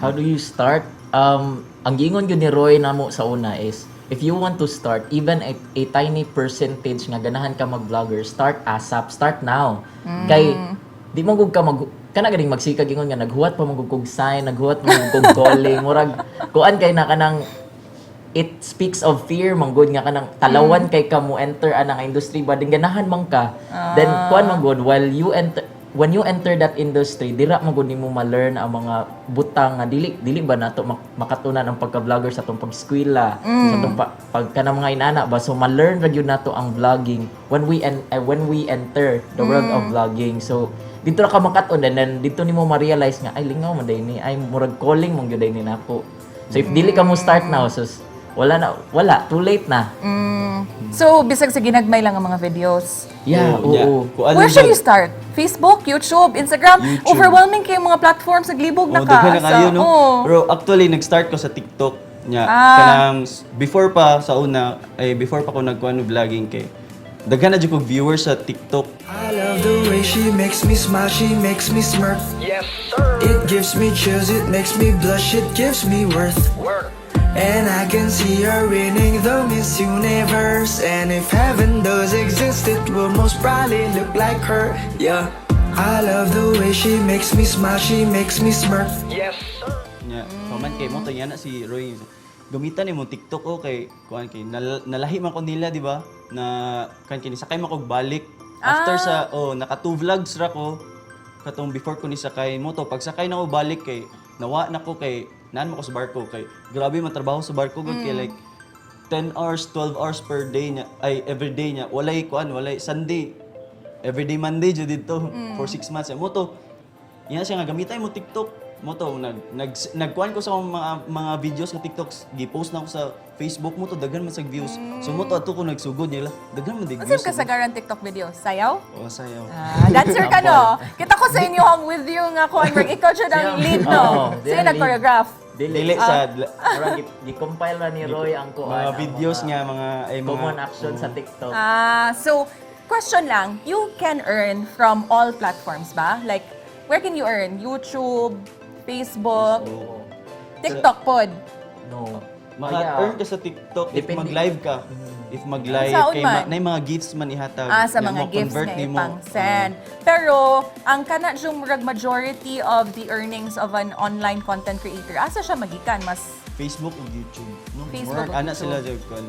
[SPEAKER 3] How do you start? Ang giingon gyud ni Roy namo sa una is, if you want to start, even a tiny percentage nga ganahan ka mag-vlogger, start ASAP, start now. Kay di mo gud ka mag kana ganing magsikag ingon nga naghuwat pa man gud kog sign, naghuwat pa man gud kog calling, murag kuan kay na kanang it speaks of fear man gud nga kanang talawan kay ka mo enter anang industry ba, din ganahan man ka, then kuan man gud, while you enter when you enter that industry, dira man gud nimo ma-learn ang mga butang nga dili dili ba nato makatunan ang pagka-vlogger sa atong pag-eskwela, sa atong pag kanang mga inana ba. So ma-learn ra gyud nato ang vlogging when we enter the world of vlogging. So dito ra ka makat-on and then dito nimo ma-realize nga ay lingaw man day ni, ay murag calling man gyud day ni nako. So if dili ka mo start now, sus, wala na, wala, too late na.
[SPEAKER 1] So, bisag sa ginagmay lang ang mga videos.
[SPEAKER 3] Yeah,
[SPEAKER 6] Oh, yeah.
[SPEAKER 3] oo.
[SPEAKER 6] Kuan
[SPEAKER 1] Where
[SPEAKER 6] lang
[SPEAKER 1] should
[SPEAKER 6] jud.
[SPEAKER 1] you start? Facebook, YouTube, Instagram?
[SPEAKER 6] YouTube.
[SPEAKER 1] Overwhelming kayo mga platforms, naglibog na
[SPEAKER 6] Oh,
[SPEAKER 1] ka.
[SPEAKER 6] daghan na kayo, no?
[SPEAKER 1] Oo.
[SPEAKER 6] Pero actually, nag-start ko sa TikTok niya. Kanang before pa sa una, ay before pa ko nagkuan og vlogging kay daghan na jud kog viewers sa TikTok.
[SPEAKER 7] I love the way she makes me smile, she makes me smirk. Yes, sir. It gives me chills, it makes me blush, it gives me worth. And I can see her winning the Miss Universe. And if heaven does exist, it will most probably look like her. Yeah. I love the way she makes me smile, she makes me smirk.
[SPEAKER 6] Nya, paman kay mo to na si Roy. Gamitan nimo TikTok o kay kuan kay nalahi man ko nila, di ba? Na kan kini sakay man kog balik after sa, oh, naka two vlogs ra ko katong before ko ni sakay mo to. Pagsakay na ko balik kay nawa na ko kay naan mo ko sa barko kay grabe man trabaho sa barko gud kay like 10 hours, 12 hours per day niya, ay every day niya. Walay kuan, walay Sunday. Everyday Monday jud dito for 6 months. Mo to yan siya nga gamitan mo TikTok mo to nag nagkuan ko sa akong mga videos sa TikTok, gi-post na ako sa Facebook mo to, daghan man sa views. So mo to ato ko nagsugod nila, daghan man dig
[SPEAKER 1] Unsa
[SPEAKER 6] views.
[SPEAKER 1] kasagaran TikTok video? Sayaw?
[SPEAKER 6] Oh, sayaw.
[SPEAKER 1] Ah, dancer ka, no? Kita ko sa inyo ang with you nga kuan work. Ikaw siya ang lead, no?
[SPEAKER 3] Oo,
[SPEAKER 1] Sino
[SPEAKER 3] siya ang lead.
[SPEAKER 1] nag-choreograph?
[SPEAKER 3] Dili.
[SPEAKER 6] Dili sa
[SPEAKER 3] Murag gi-compile ra ni Roy ang kuan.
[SPEAKER 6] mga
[SPEAKER 3] ang
[SPEAKER 6] videos
[SPEAKER 3] mga
[SPEAKER 6] nga mga ay mga
[SPEAKER 3] common action sa TikTok.
[SPEAKER 1] Ah, so question lang, you can earn from all platforms ba? Like, where can you earn? YouTube, Facebook,
[SPEAKER 3] Oo.
[SPEAKER 1] TikTok pod.
[SPEAKER 3] No.
[SPEAKER 6] Maka-earn ka sa TikTok if
[SPEAKER 3] Depende.
[SPEAKER 6] mag-live ka. If mag-live
[SPEAKER 1] Saon
[SPEAKER 6] kay
[SPEAKER 1] man?
[SPEAKER 6] nay mga gifts man ihatag.
[SPEAKER 1] Ah, sa
[SPEAKER 6] Nga
[SPEAKER 1] mga
[SPEAKER 6] mo
[SPEAKER 1] gifts
[SPEAKER 6] convert
[SPEAKER 1] nga
[SPEAKER 6] nimo.
[SPEAKER 1] ipang-send. Pero, ang kana jud murag majority of the earnings of an online content creator, asa siya magikan? Mas
[SPEAKER 6] Facebook ug YouTube. No,
[SPEAKER 1] Facebook
[SPEAKER 6] murag
[SPEAKER 1] ug
[SPEAKER 6] ana
[SPEAKER 1] YouTube.
[SPEAKER 6] sila jud kuan.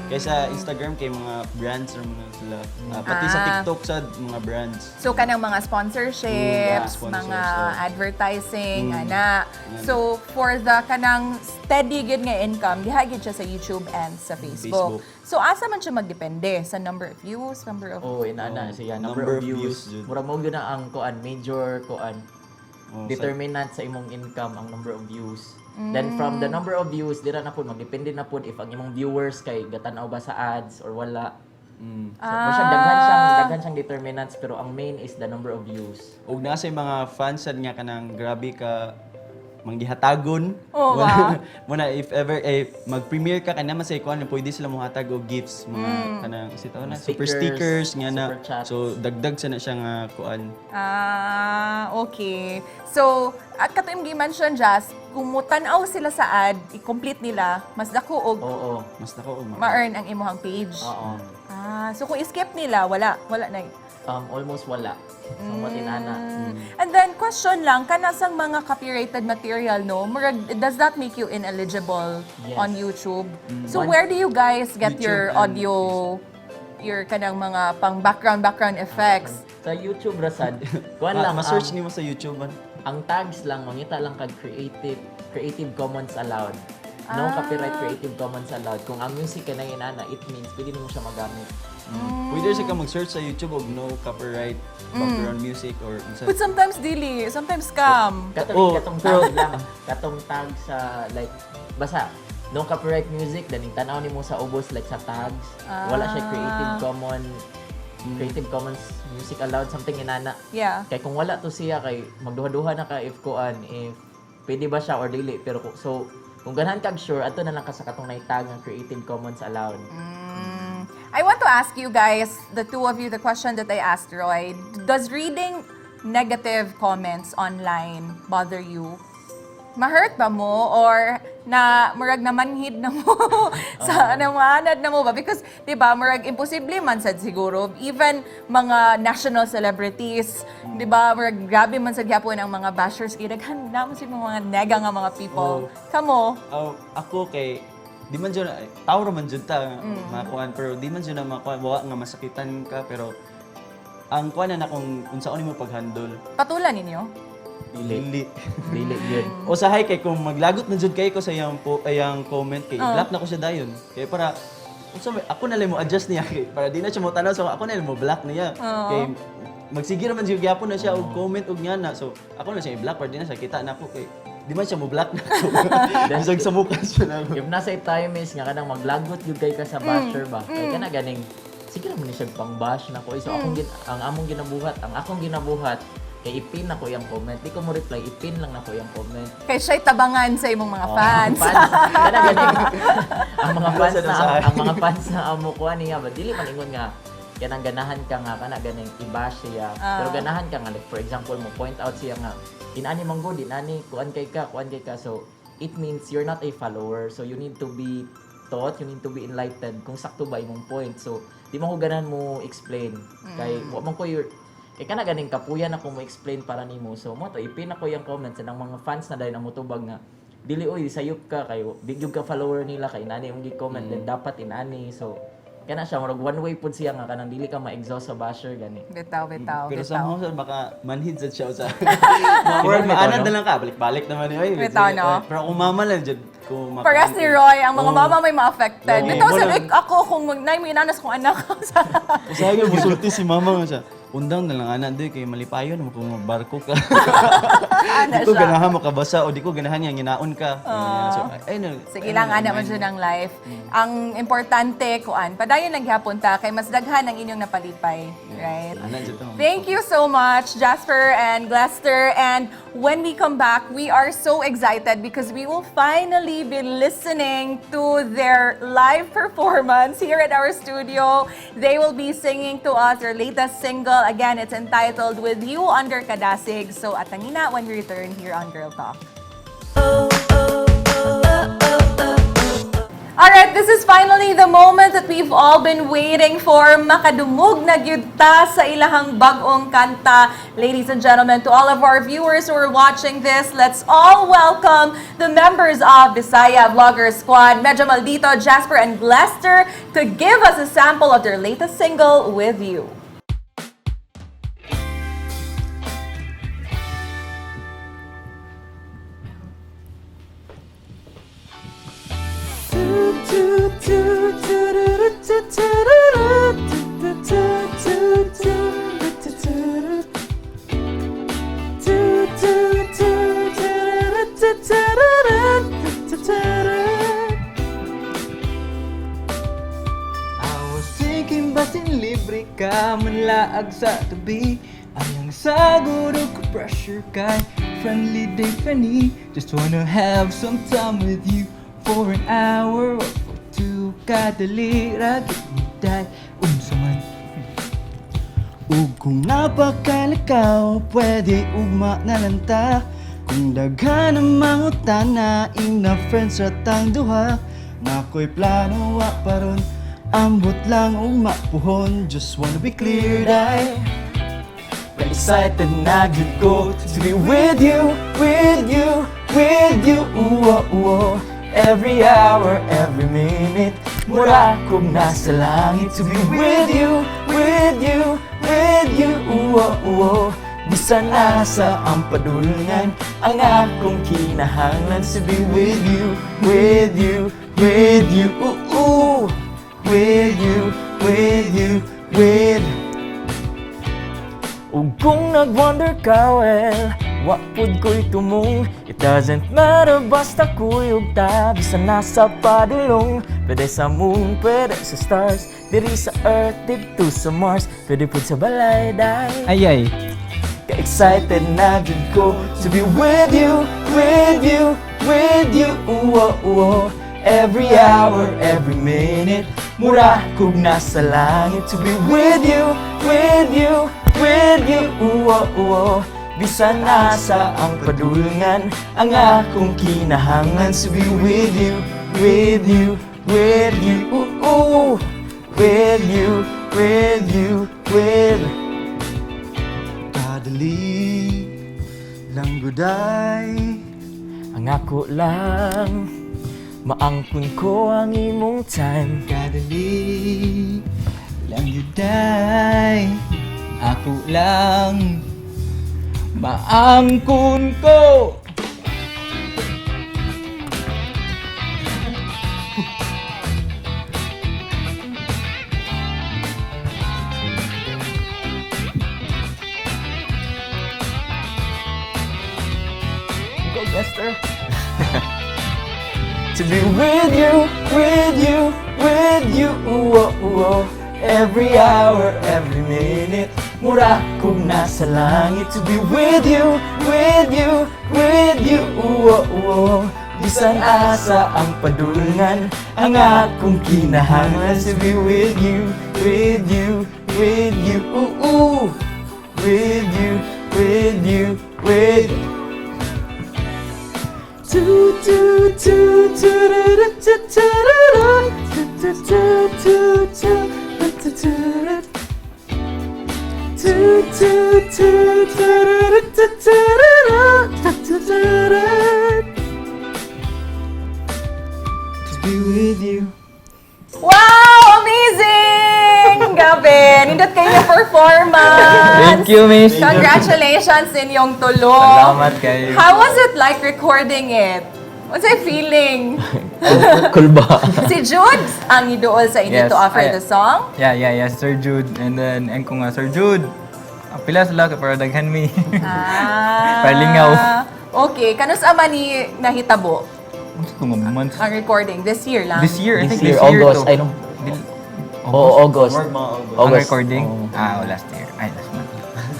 [SPEAKER 6] Kaysa Instagram kay mga brands or mga sila. Ah, pati sa
[SPEAKER 1] Ah.
[SPEAKER 6] TikTok sa mga brands.
[SPEAKER 1] So kanang mga sponsorships,
[SPEAKER 6] Yeah, sponsors,
[SPEAKER 1] mga
[SPEAKER 6] oh.
[SPEAKER 1] advertising, ana. So for the kanang steady gid nga income, diha gid siya sa YouTube and sa Facebook.
[SPEAKER 6] Facebook.
[SPEAKER 1] So asa man siya magdepende sa number of views, number of
[SPEAKER 3] Oh, inana siya number,
[SPEAKER 6] Number
[SPEAKER 3] of
[SPEAKER 6] of views,
[SPEAKER 3] views.
[SPEAKER 6] jud.
[SPEAKER 3] Murag mo gyud na ang kuan major kuan
[SPEAKER 6] Oh,
[SPEAKER 3] determinant sa imong income ang number of views. Then from the number of views, dira na pud magdepende na pud if ang imong viewers kay gatanaw ba sa ads or wala. So, mo siya daghan siyang determinants pero ang main is the number of views.
[SPEAKER 6] Ug naa sa mga fans sad nga kanang grabe ka manggihatagon.
[SPEAKER 1] Oo ba?
[SPEAKER 6] Muna if ever eh, mag-premiere ka kana man sa ikuan pwede sila mohatag og gifts, mga kanang si tawag na super
[SPEAKER 3] Stickers,
[SPEAKER 6] stickers nga na.
[SPEAKER 3] super chats.
[SPEAKER 6] So dagdag sa na siya nga kuan.
[SPEAKER 1] Ah, okay. So, at katong gi-mention Jas, kung mutan-aw sila sa ad, i-complete nila, mas dako og
[SPEAKER 3] Oo.
[SPEAKER 6] Mas dako og
[SPEAKER 1] ma-earn ang imong page.
[SPEAKER 3] Oo.
[SPEAKER 1] Ah, so kung i-skip nila, wala, wala na.
[SPEAKER 3] Almost wala. Somewhat inana.
[SPEAKER 1] And then question lang, kanasang mga copyrighted material, no? Murag, does that make you ineligible
[SPEAKER 3] Yes.
[SPEAKER 1] on YouTube? So where do you guys get
[SPEAKER 6] YouTube
[SPEAKER 1] your
[SPEAKER 6] and
[SPEAKER 1] audio, your kanang mga pang background effects?
[SPEAKER 3] Sa YouTube rasad, kuan lang
[SPEAKER 6] Ma-search
[SPEAKER 3] ang,
[SPEAKER 6] nimo sa YouTube man.
[SPEAKER 3] Ang tags lang mangita lang kag creative Creative Commons allowed. No copyright, Creative Commons allowed. Kung ang music kay nang inana, it means pwede nimo siya magamit.
[SPEAKER 6] Pwede siya ka mag-search sa YouTube og no copyright background music or unsa.
[SPEAKER 1] But sometimes dili, sometimes scam.
[SPEAKER 3] Katong
[SPEAKER 6] Oh,
[SPEAKER 3] katong tag lang, katong tag sa like basta no copyright music, daning tanaw nimo sa ubos like sa tags, wala siya Creative Commons music allowed, something inana. Kay kung wala to siya kay magduha-duha na ka if kuan if pwede ba siya or dili, pero so kung ganahan kag sure adto na lang ka sa katong naitag nga Creative Commons allowed.
[SPEAKER 1] I want to ask you guys, the two of you, the question that I asked Roy. Does reading negative comments online bother you? Ma-hurt ba mo or na murag namanhid na mo sa namanad na mo ba? Because 'di ba, murag imposible man sad siguro even mga national celebrities, 'di ba, murag grabe man sad gyapon ang mga bashers kay daghan na man sig mga nega nga mga people. Kamo?
[SPEAKER 6] Oh, ako kay di man jud tao ra man jud ta makuan pero di man jud na makuan wa nga masakitan ka, pero ang kuan na kung unsaon nimo pag-handle.
[SPEAKER 1] Patulan ninyo?
[SPEAKER 3] Dili.
[SPEAKER 6] Dili.
[SPEAKER 3] Dili gyud.
[SPEAKER 6] Usahay kay kung maglagot na jud kay ko sa iyang po iyang comment kay i-block na ko siya dayon. Kay para unsa may ako na lang mo adjust niya kay para di na siya mo tanaw, so ako na lang mo block niya. Kay magsige ra man jud gyapon na siya og comment og nga na. So ako na siya i-block para di na siya kita na ako kay di man siya mo block na ako. Bisag sa mukha siya na ako.
[SPEAKER 3] If nasa time is nga kanang maglagot gyud kay ka sa basher ba. Kay kana ganing sige ra man ni siya pang bash na ko. So ang among ginabuhat, ang akong ginabuhat kay ipin na ko yung comment. Di ko mo reply, ipin lang na ko yung comment.
[SPEAKER 1] Kay siya'y tabangan sa imong mga
[SPEAKER 3] Oh,
[SPEAKER 1] fans.
[SPEAKER 3] Fans. Kana ganing ang mga fans
[SPEAKER 6] Sa
[SPEAKER 3] na
[SPEAKER 6] sa-
[SPEAKER 3] ang mga fans na amo ko ani nga ba dili man ingon nga kanang ganahan ka nga kana ganing i-bash siya. Pero ganahan ka nga like for example mo point out siya nga inani man gud inani kuan kay ka, kuan kay ka, so it means you're not a follower. So you need to be taught, you need to be enlightened kung sakto ba imong point. So di man ko ganahan mo explain kay wa man ko your kay kana ganing kapuyan ako mo explain para nimo. So mo to ipin ako yung comments ng mga fans na dahil ang motubag nga dili, oy, sayop ka kayo, di gyud ka follower nila kay inani imong gi-comment, then dapat inani. So kana siya, murag one way pud siya nga kanang dili ka ma-exhaust sa basher gani.
[SPEAKER 1] Bitaw, bitaw,
[SPEAKER 6] Pero
[SPEAKER 1] bitaw.
[SPEAKER 6] somehow sir, baka manhid sa siya sa Murag
[SPEAKER 2] Bitaw,
[SPEAKER 6] maanad
[SPEAKER 2] no?
[SPEAKER 6] na lang ka, balik-balik naman yun. Oy,
[SPEAKER 1] Bitaw, no?
[SPEAKER 6] Pero kung mama lang dyan, kung
[SPEAKER 1] Parehas ni Roy, ang mga
[SPEAKER 6] Oo.
[SPEAKER 1] mama may ma-affected.
[SPEAKER 6] Oo.
[SPEAKER 1] Bitaw sa
[SPEAKER 6] Wala.
[SPEAKER 1] ako kung nay mo inanas kong anak ko sa
[SPEAKER 6] Usahay ka, musulti si mama nga siya. Undang na lang anak di kay malipayon mo kung barko ka.
[SPEAKER 1] Ana
[SPEAKER 6] Di ko
[SPEAKER 1] siya.
[SPEAKER 6] ganahan makabasa o di ko ganahan nga nginaon ka. Ganyan. So, ay, no,
[SPEAKER 1] Sige
[SPEAKER 6] ay,
[SPEAKER 1] lang,
[SPEAKER 6] no,
[SPEAKER 1] ana man
[SPEAKER 6] mind
[SPEAKER 1] dyan ang life. Ang importante, kuan, padayon lang gihapon ta kay mas daghan ang inyong napalipay, right?
[SPEAKER 6] Ana dyan to.
[SPEAKER 1] Thank you so much, Jasper and Glester. And when we come back, we are so excited because we will finally be listening to their live performance here at our studio. They will be singing to us their latest single. Again, it's entitled With You Under Kadasig. So atangina when we return here on Girl Talk. Alright, this is finally the moment that we've all been waiting for. Makadumog na gyud ta sa ilahang bag-ong kanta. Ladies and gentlemen, to all of our viewers who are watching this, let's all welcome the members of Bisaya Vlogger Squad, Medyo Maldito, Jasper, and Glester, to give us a sample of their latest single, With You.
[SPEAKER 5] I was thinking basin libre ka manlaag sa tabi. Ayang saguro ko pressure kay friendly day kani. Just wanna have some time with you for an hour or for two. Kadali ra gid ni day unsa man.
[SPEAKER 6] Ug kung napakalakaw, pwede ugma na lang ta. Kung daghan ang mangutana, ina friends ra tang duha. Nako'y plano wa paron, ambot lang ugma puhon. Just wanna be clear, dai.
[SPEAKER 5] Excited na gyud ko to be with you, with you, with you. Ooh, oh, ooh, oh. Every hour, every minute, mura kong nasa langit to be with you, with you, with you. Ooh, oh, ooh, oh. Bisan asa ang padulngan, ang akong kinahanglan to be with you, with you, with you. Ooh, ooh. With you, with you, with. Ug kung nag-wonder ka, well, wa pud ko'y tumong. It doesn't matter, basta kuyog ta. Bisan nasa padulong. Pwede sa moon, pwede sa stars. Diri sa earth, dito sa Mars. Pwede pud sa balay, day.
[SPEAKER 2] Ay ay.
[SPEAKER 5] Ka-excited na jud ko to be with you, with you, with you. Ooh, oh, ooh, oh. Every hour, every minute, mura kog nasa langit to be with you, with you, with you. Ooh, oh, ooh, oh. Bisan asa ang padulngan, ang akong kinahanglan to be with you, with you, with you. Ooh, ooh. With you, with you, with.
[SPEAKER 6] Kadali lang guday.
[SPEAKER 5] Ang ako lang, maangkon ko ang imong time.
[SPEAKER 6] Kadali lang guday.
[SPEAKER 5] Ako lang, maangkon ko. Go, Lester. To be with you, with you, with you, ooh, oh, ooh, oh. Every hour, every minute, mura kong nasa langit. To be with you, with you, with you, ooh, oh, ooh, oh. Bisan asa ang padulngan, ang akong kinahanglan. To be with you, with you, with you, ooh, ooh. With you, with you, with. Tu tu tu tu ru tu tu ru ru tu tu tu tu tu tu tu ru tu tu tu tu ru tu tu ru ru tu tu tu ru. To be with you.
[SPEAKER 1] Wow! Amazing! Grabe! Nindot kayo yung performance!
[SPEAKER 2] Thank you, miss.
[SPEAKER 1] Congratulations sa inyong tulo.
[SPEAKER 2] Salamat kayo.
[SPEAKER 1] How was it like recording it? What's your feeling?
[SPEAKER 3] Cool ba?
[SPEAKER 1] Si Jude ang idool sa inyo
[SPEAKER 2] Yes,
[SPEAKER 1] to offer the song.
[SPEAKER 2] Yeah, Sir Jude. And then, ang ko nga, "Sir Jude, ang pila sila kay para daghan mi."
[SPEAKER 1] Ah.
[SPEAKER 2] Para lingaw.
[SPEAKER 1] Okay. Kanus ama ni nahitabo
[SPEAKER 2] Unsa to nga months?
[SPEAKER 1] ang recording? This year lang?
[SPEAKER 2] This year, I
[SPEAKER 3] This
[SPEAKER 2] think
[SPEAKER 3] year,
[SPEAKER 2] this year
[SPEAKER 3] August.
[SPEAKER 2] to.
[SPEAKER 3] Ay, no. Oo, August.
[SPEAKER 6] More mga August.
[SPEAKER 2] Ang
[SPEAKER 3] August.
[SPEAKER 2] recording?
[SPEAKER 3] Oo.
[SPEAKER 2] Ah, oh, last year. Ay, last month.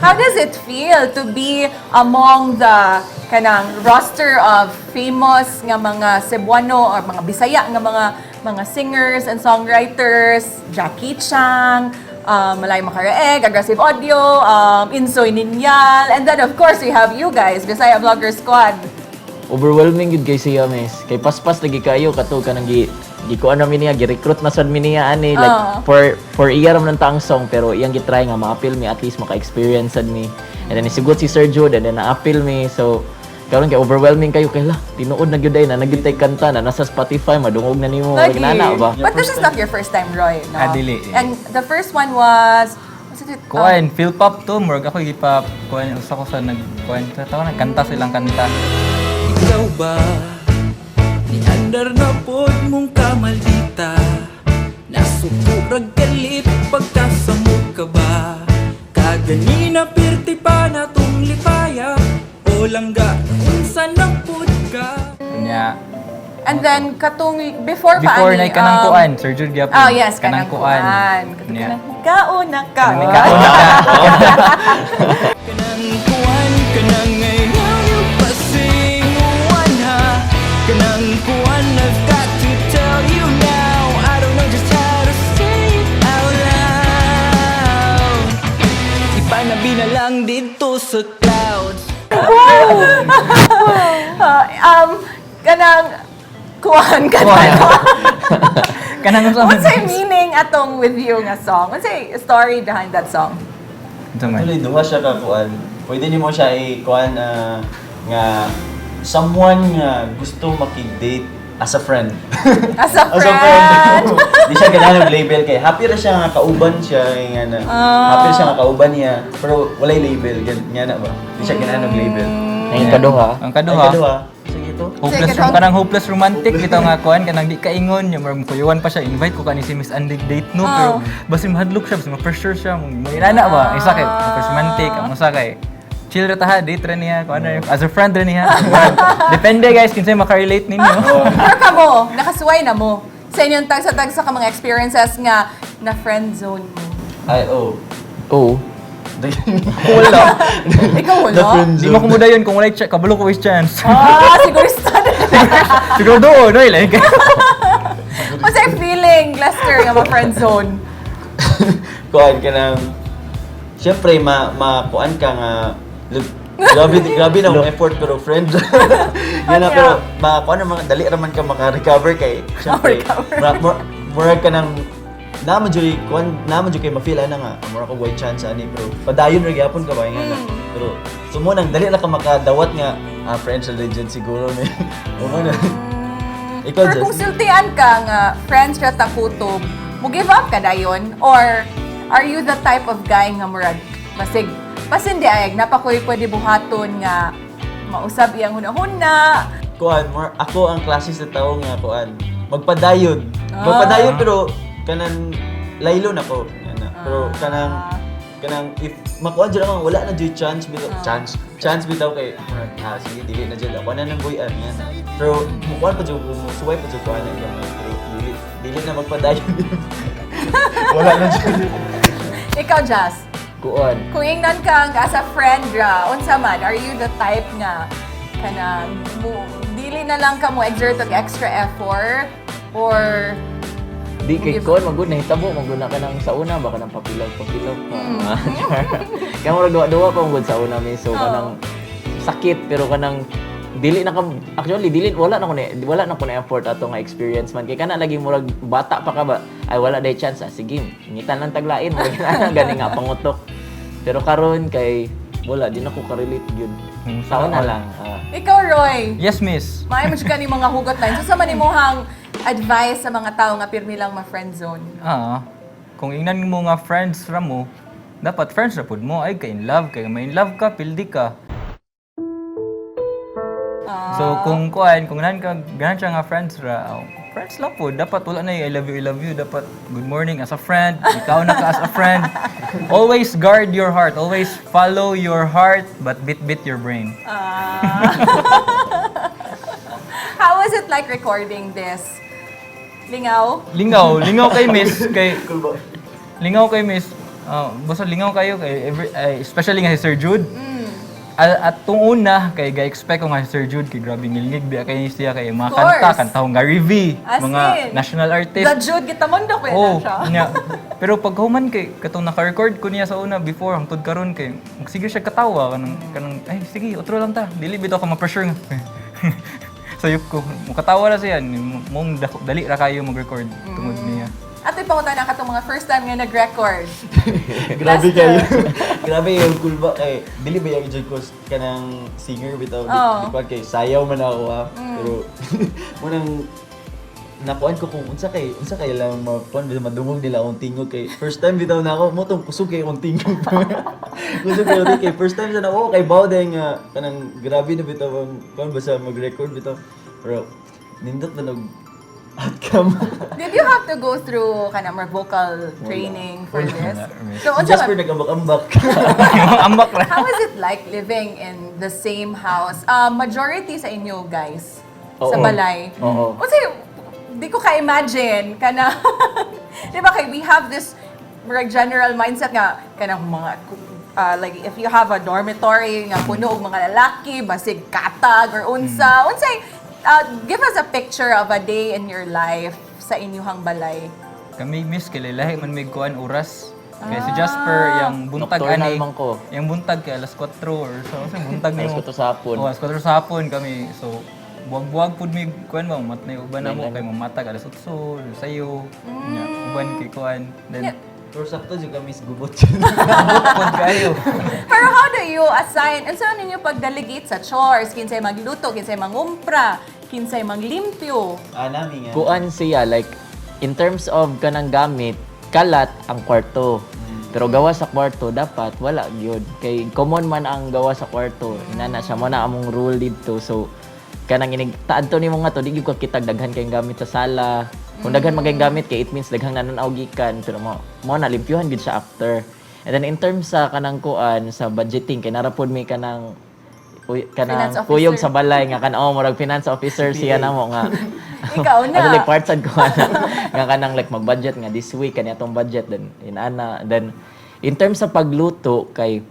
[SPEAKER 1] How does it feel to be among the kanang roster of famous nga mga Cebuano or mga Bisaya nga mga singers and songwriters, Jackie Chang, Malay Macaraeg, Aggressive Audio, Insoy Ninyal, and then of course we have you guys, Bisaya Vlogger Squad.
[SPEAKER 3] Overwhelming gud kay siya, miss. Kay paspas lagi kayo kato kanang gi gikuan na mi niya, gi-recruit na sad mi niya ani, like for iya ra man ang song, pero iyang gitry nga ma-appeal mi, at least maka-experience sad mi. And then isigot si Sir Jude and then na-appeal mi. So karon kay overwhelming kayo kay la tinuod na gyud ay na nagyud tay kanta na nasa Spotify, madungog na nimo,
[SPEAKER 1] Lagi.
[SPEAKER 3] nana ba.
[SPEAKER 1] But this is not your first time, Roy, no?
[SPEAKER 2] Ah, dili, eh.
[SPEAKER 1] And the first one was, was it,
[SPEAKER 2] Kuan, feel pop to, murag ako gipa kuan usa ko sa nag kuan sa tawo nagkanta silang kanta.
[SPEAKER 8] Ikaw ba? Niandar na pod mong kamaldita. Nasukurag galit pagkasamog ka ba? Kaganina pirti pa na tong lipaya. O langga, unsa na pod ka?
[SPEAKER 2] Unya,
[SPEAKER 1] And then, katong, before pa,
[SPEAKER 2] before
[SPEAKER 1] ani,
[SPEAKER 2] na kanang kuan, Sir Jude gyapon.
[SPEAKER 1] Oh, yes, kanang kuan. Katong
[SPEAKER 2] Unya.
[SPEAKER 1] kanang kaon na kaon.
[SPEAKER 2] Kanang kaon na ka.
[SPEAKER 8] Kanang kuwan, kanang I love you pasinguan ha. Kanang kuwan, I've got to tell you now. I don't know just how to say it out loud. Ipanabi na lang dito sa clouds.
[SPEAKER 1] Ah, kanang kuan
[SPEAKER 2] Kuan.
[SPEAKER 1] kanang.
[SPEAKER 2] Kanang unsa man?
[SPEAKER 1] What's the meaning atong "With You" nga song? What's the story behind that song?
[SPEAKER 2] Unsa man?
[SPEAKER 6] Actually, duha siya ka kuan. Pwede nimo siya i-kuan nga someone nga gusto makig-date as a friend.
[SPEAKER 1] As a
[SPEAKER 6] As a
[SPEAKER 1] friend.
[SPEAKER 6] friend. Di siya ganahan og label kay happy ra siya nga kauban siya nga na. Happy ra siya nga kauban niya pero walay label nga na ba. Di siya ganahan og label.
[SPEAKER 3] Ang kaduha.
[SPEAKER 2] Ang kaduha.
[SPEAKER 6] Ay, kaduha. Sige to.
[SPEAKER 2] Hopeless
[SPEAKER 1] Sige,
[SPEAKER 2] kanang hopeless romantic bitaw nga kuan kanang di kaingon yung murag kuyuan pa siya, invite ko kani si Miss Andig date, no, pero basin mahadlok siya, basin ma-pressure siya mo inana ba. Isa kay hopeless romantic, ang usa kay chill ra ta ha, date ra niya kuan ra, as a friend ra niya. Depende guys kinsay makarelate ninyo.
[SPEAKER 1] Pero kamo, nakasuway na mo sa inyong tagsa-tagsa ka mga experiences nga na friend zone mo.
[SPEAKER 6] Ay, oh.
[SPEAKER 3] Oo.
[SPEAKER 2] Wala.
[SPEAKER 1] Ikaw wala?
[SPEAKER 2] Di mo kumudayon kung walay kabalo ko waste chance.
[SPEAKER 1] Ah, siguro
[SPEAKER 2] Siguro doon, no, like.
[SPEAKER 1] What's your feeling, Lester, nga ma-friend zone?
[SPEAKER 6] Kuan ka ng siyempre, ma ma kuan ka nga grabe grabe na akong effort pero friend. Yan na, pero ma kuan naman dali ra man ka maka-recover kay siyempre murag ka ng naman jud kuan naman jud kay ma-feel ana nga mura ko white chance ani pero padayon ra gyapon ka ba nga na. Pero sumo nang dali ra ka makadawat nga friends religion siguro ni. Mo na. Ikaw,
[SPEAKER 1] Pero kung
[SPEAKER 6] Jess.
[SPEAKER 1] sultian ka nga friends ra ta kutob, mo give up ka dayon or are you the type of guy nga murag basig basin di ay napakoy pwede buhaton nga mausab iyang hunahuna?
[SPEAKER 6] Kuan more ako ang klase sa tao nga kuan magpadayon, magpadayon, pero kanang laylo na ko ana, pero kanang kanang if makuan jud ako wala na jud chance bitaw, chance chance bitaw kay murag, sige, dili na jud ako na nang buyan nga na. Pero mukuan pa jud ko, musuway pa jud ko ana gamay, pero dili dili na magpadayon, wala na jud.
[SPEAKER 1] Ikaw, Jas,
[SPEAKER 3] Kuan.
[SPEAKER 1] kung ingnan ka nga as a friend ra, unsa man, are you the type nga kanang mo dili na lang ka mo exert og extra effort or
[SPEAKER 3] Di kay kon magud nahitabo magud na kanang sa una ba kanang papilaw papilaw pa. Kaya murag duwa-duwa pa magud sa una mi, so kanang sakit pero kanang Dili na ka actually dili wala na ko na effort ato nga experience man kay kana lagi murag bata pa ka ba, ay, wala day chance, ah, sige, ngitan lang taglain mo gani gani nga pangutok. Pero karon kay wala di na ko ka-relate gyud. Sao na lang. Ah.
[SPEAKER 1] Ikaw, Roy.
[SPEAKER 2] Yes, miss.
[SPEAKER 1] Maayo mo ka ni mga hugot lines. So, sa man imong advice sa mga tao nga pirmi lang ma-friend zone?
[SPEAKER 2] Ah, kung ingnan mo nga friends ra mo, dapat friends ra pud mo ay ka in love kay may in love ka, pildi ka. So kung kuan, kung nan ka ganan siya nga friends ra, oh, friends lang po. Dapat wala na yung "I love you, I love you." Dapat good morning as a friend, ikaw na ka as a friend. Always guard your heart. Always follow your heart, but bit bit your brain.
[SPEAKER 1] How was it like recording this? Lingaw?
[SPEAKER 2] Lingaw, lingaw kay miss kay lingaw kay miss. Ah, basta lingaw kayo kay every, ay, especially nga si Sir Jude. At tung una kay ga-expect ko nga si Sir Jude kay grabe ngilngig biya kay siya kay mga
[SPEAKER 1] Of
[SPEAKER 2] kanta,
[SPEAKER 1] course.
[SPEAKER 2] kanta Gary V,
[SPEAKER 1] As
[SPEAKER 2] mga
[SPEAKER 1] in,
[SPEAKER 2] national artist.
[SPEAKER 1] The Jude Gitamondo ko
[SPEAKER 2] Oh,
[SPEAKER 1] na siya.
[SPEAKER 2] nya. Pero pag human kay katong naka-record ko niya sa una before hangtod karon kay sige siya katawa kanang kanang ay sige otro lang ta. Dili bitaw ka ma-pressure nga. Sayop ko. Mukatawa ra siya mong dali ra kayo mag-record tungod niya.
[SPEAKER 1] At ipangutan na katong mga first time nga nag-record.
[SPEAKER 6] Grabe kayo. Grabe yung kulba kay dili ba yung jud ko kanang singer bitaw di,
[SPEAKER 1] Oo.
[SPEAKER 6] di kuan kay sayaw man ako ah. Pero munang nakuan ko kung unsa kay lang makuan bitaw madungog nila akong tingog kay first time bitaw na ako mo tong kusog kay akong tingog. Kusog kay akong kay first time sa na ako kay baw dahil nga kanang grabe na bitaw ang kuan basta mag-record bitaw. Pero nindot na nag outcome.
[SPEAKER 1] Did you have to go through kana more vocal training for this? So,
[SPEAKER 6] Si
[SPEAKER 1] unsa
[SPEAKER 6] Jasper nag-ambak-ambak.
[SPEAKER 2] Ambak ra.
[SPEAKER 1] how is it like living in the same house? Majority sa inyo, guys, sa
[SPEAKER 3] Oo.
[SPEAKER 1] balay.
[SPEAKER 3] Oo.
[SPEAKER 1] Kasi, di ko ka-imagine, kana, di ba kay, we have this murag general mindset nga, kanang mga, like, if you have a dormitory nga puno og mga lalaki, basig katag or unsa, unsay, give us a picture of a day in your life sa inyuhang balay.
[SPEAKER 2] Kami miss kay lahi man may kuan oras. Kay si Jasper yang buntag
[SPEAKER 3] Nocturnal
[SPEAKER 2] ani.
[SPEAKER 3] man ko.
[SPEAKER 2] Yang buntag kay alas 4 or so sa buntag
[SPEAKER 3] Alas
[SPEAKER 2] nimo.
[SPEAKER 3] 4 sa hapon.
[SPEAKER 2] Oh, alas 4 sa hapon kami. So buwag-buwag pud mi kuan ba mat na uban na mo kay mamatag alas 8 sayo. Nya uban kay kuan. Then
[SPEAKER 6] Pero sakto jud kami sa gubot.
[SPEAKER 2] ambot pod kayo.
[SPEAKER 1] Pero how do you assign, and saan ninyo pag-delegate sa chores? Kinsay magluto, kinsay mangumpra, kinsay maglimpyo?
[SPEAKER 6] Ah, nami nga.
[SPEAKER 3] Kuan siya like in terms of kanang gamit, kalat ang kwarto. Pero gawa sa kwarto dapat wala gyud kay common man ang gawa sa kwarto. Inana siya mo na among rule didto. So kanang inig taadto nimo nga to di gyud ka kitag daghan kayong gamit sa sala. Kung daghan man kayong gamit kay it means daghang nanan-aw gikan pero mo mo na limpyuhan gyud siya after. And then in terms sa kanang kuan sa budgeting kay nara pod mi kanang kanang
[SPEAKER 1] Finance officer.
[SPEAKER 3] kuyog sa balay nga kan oh murag finance officer siya namo nga
[SPEAKER 1] Ikaw na.
[SPEAKER 3] Actually, part sad ko ana. Nga kanang like mag-budget nga this week kani atong budget then inana then in terms sa pagluto kay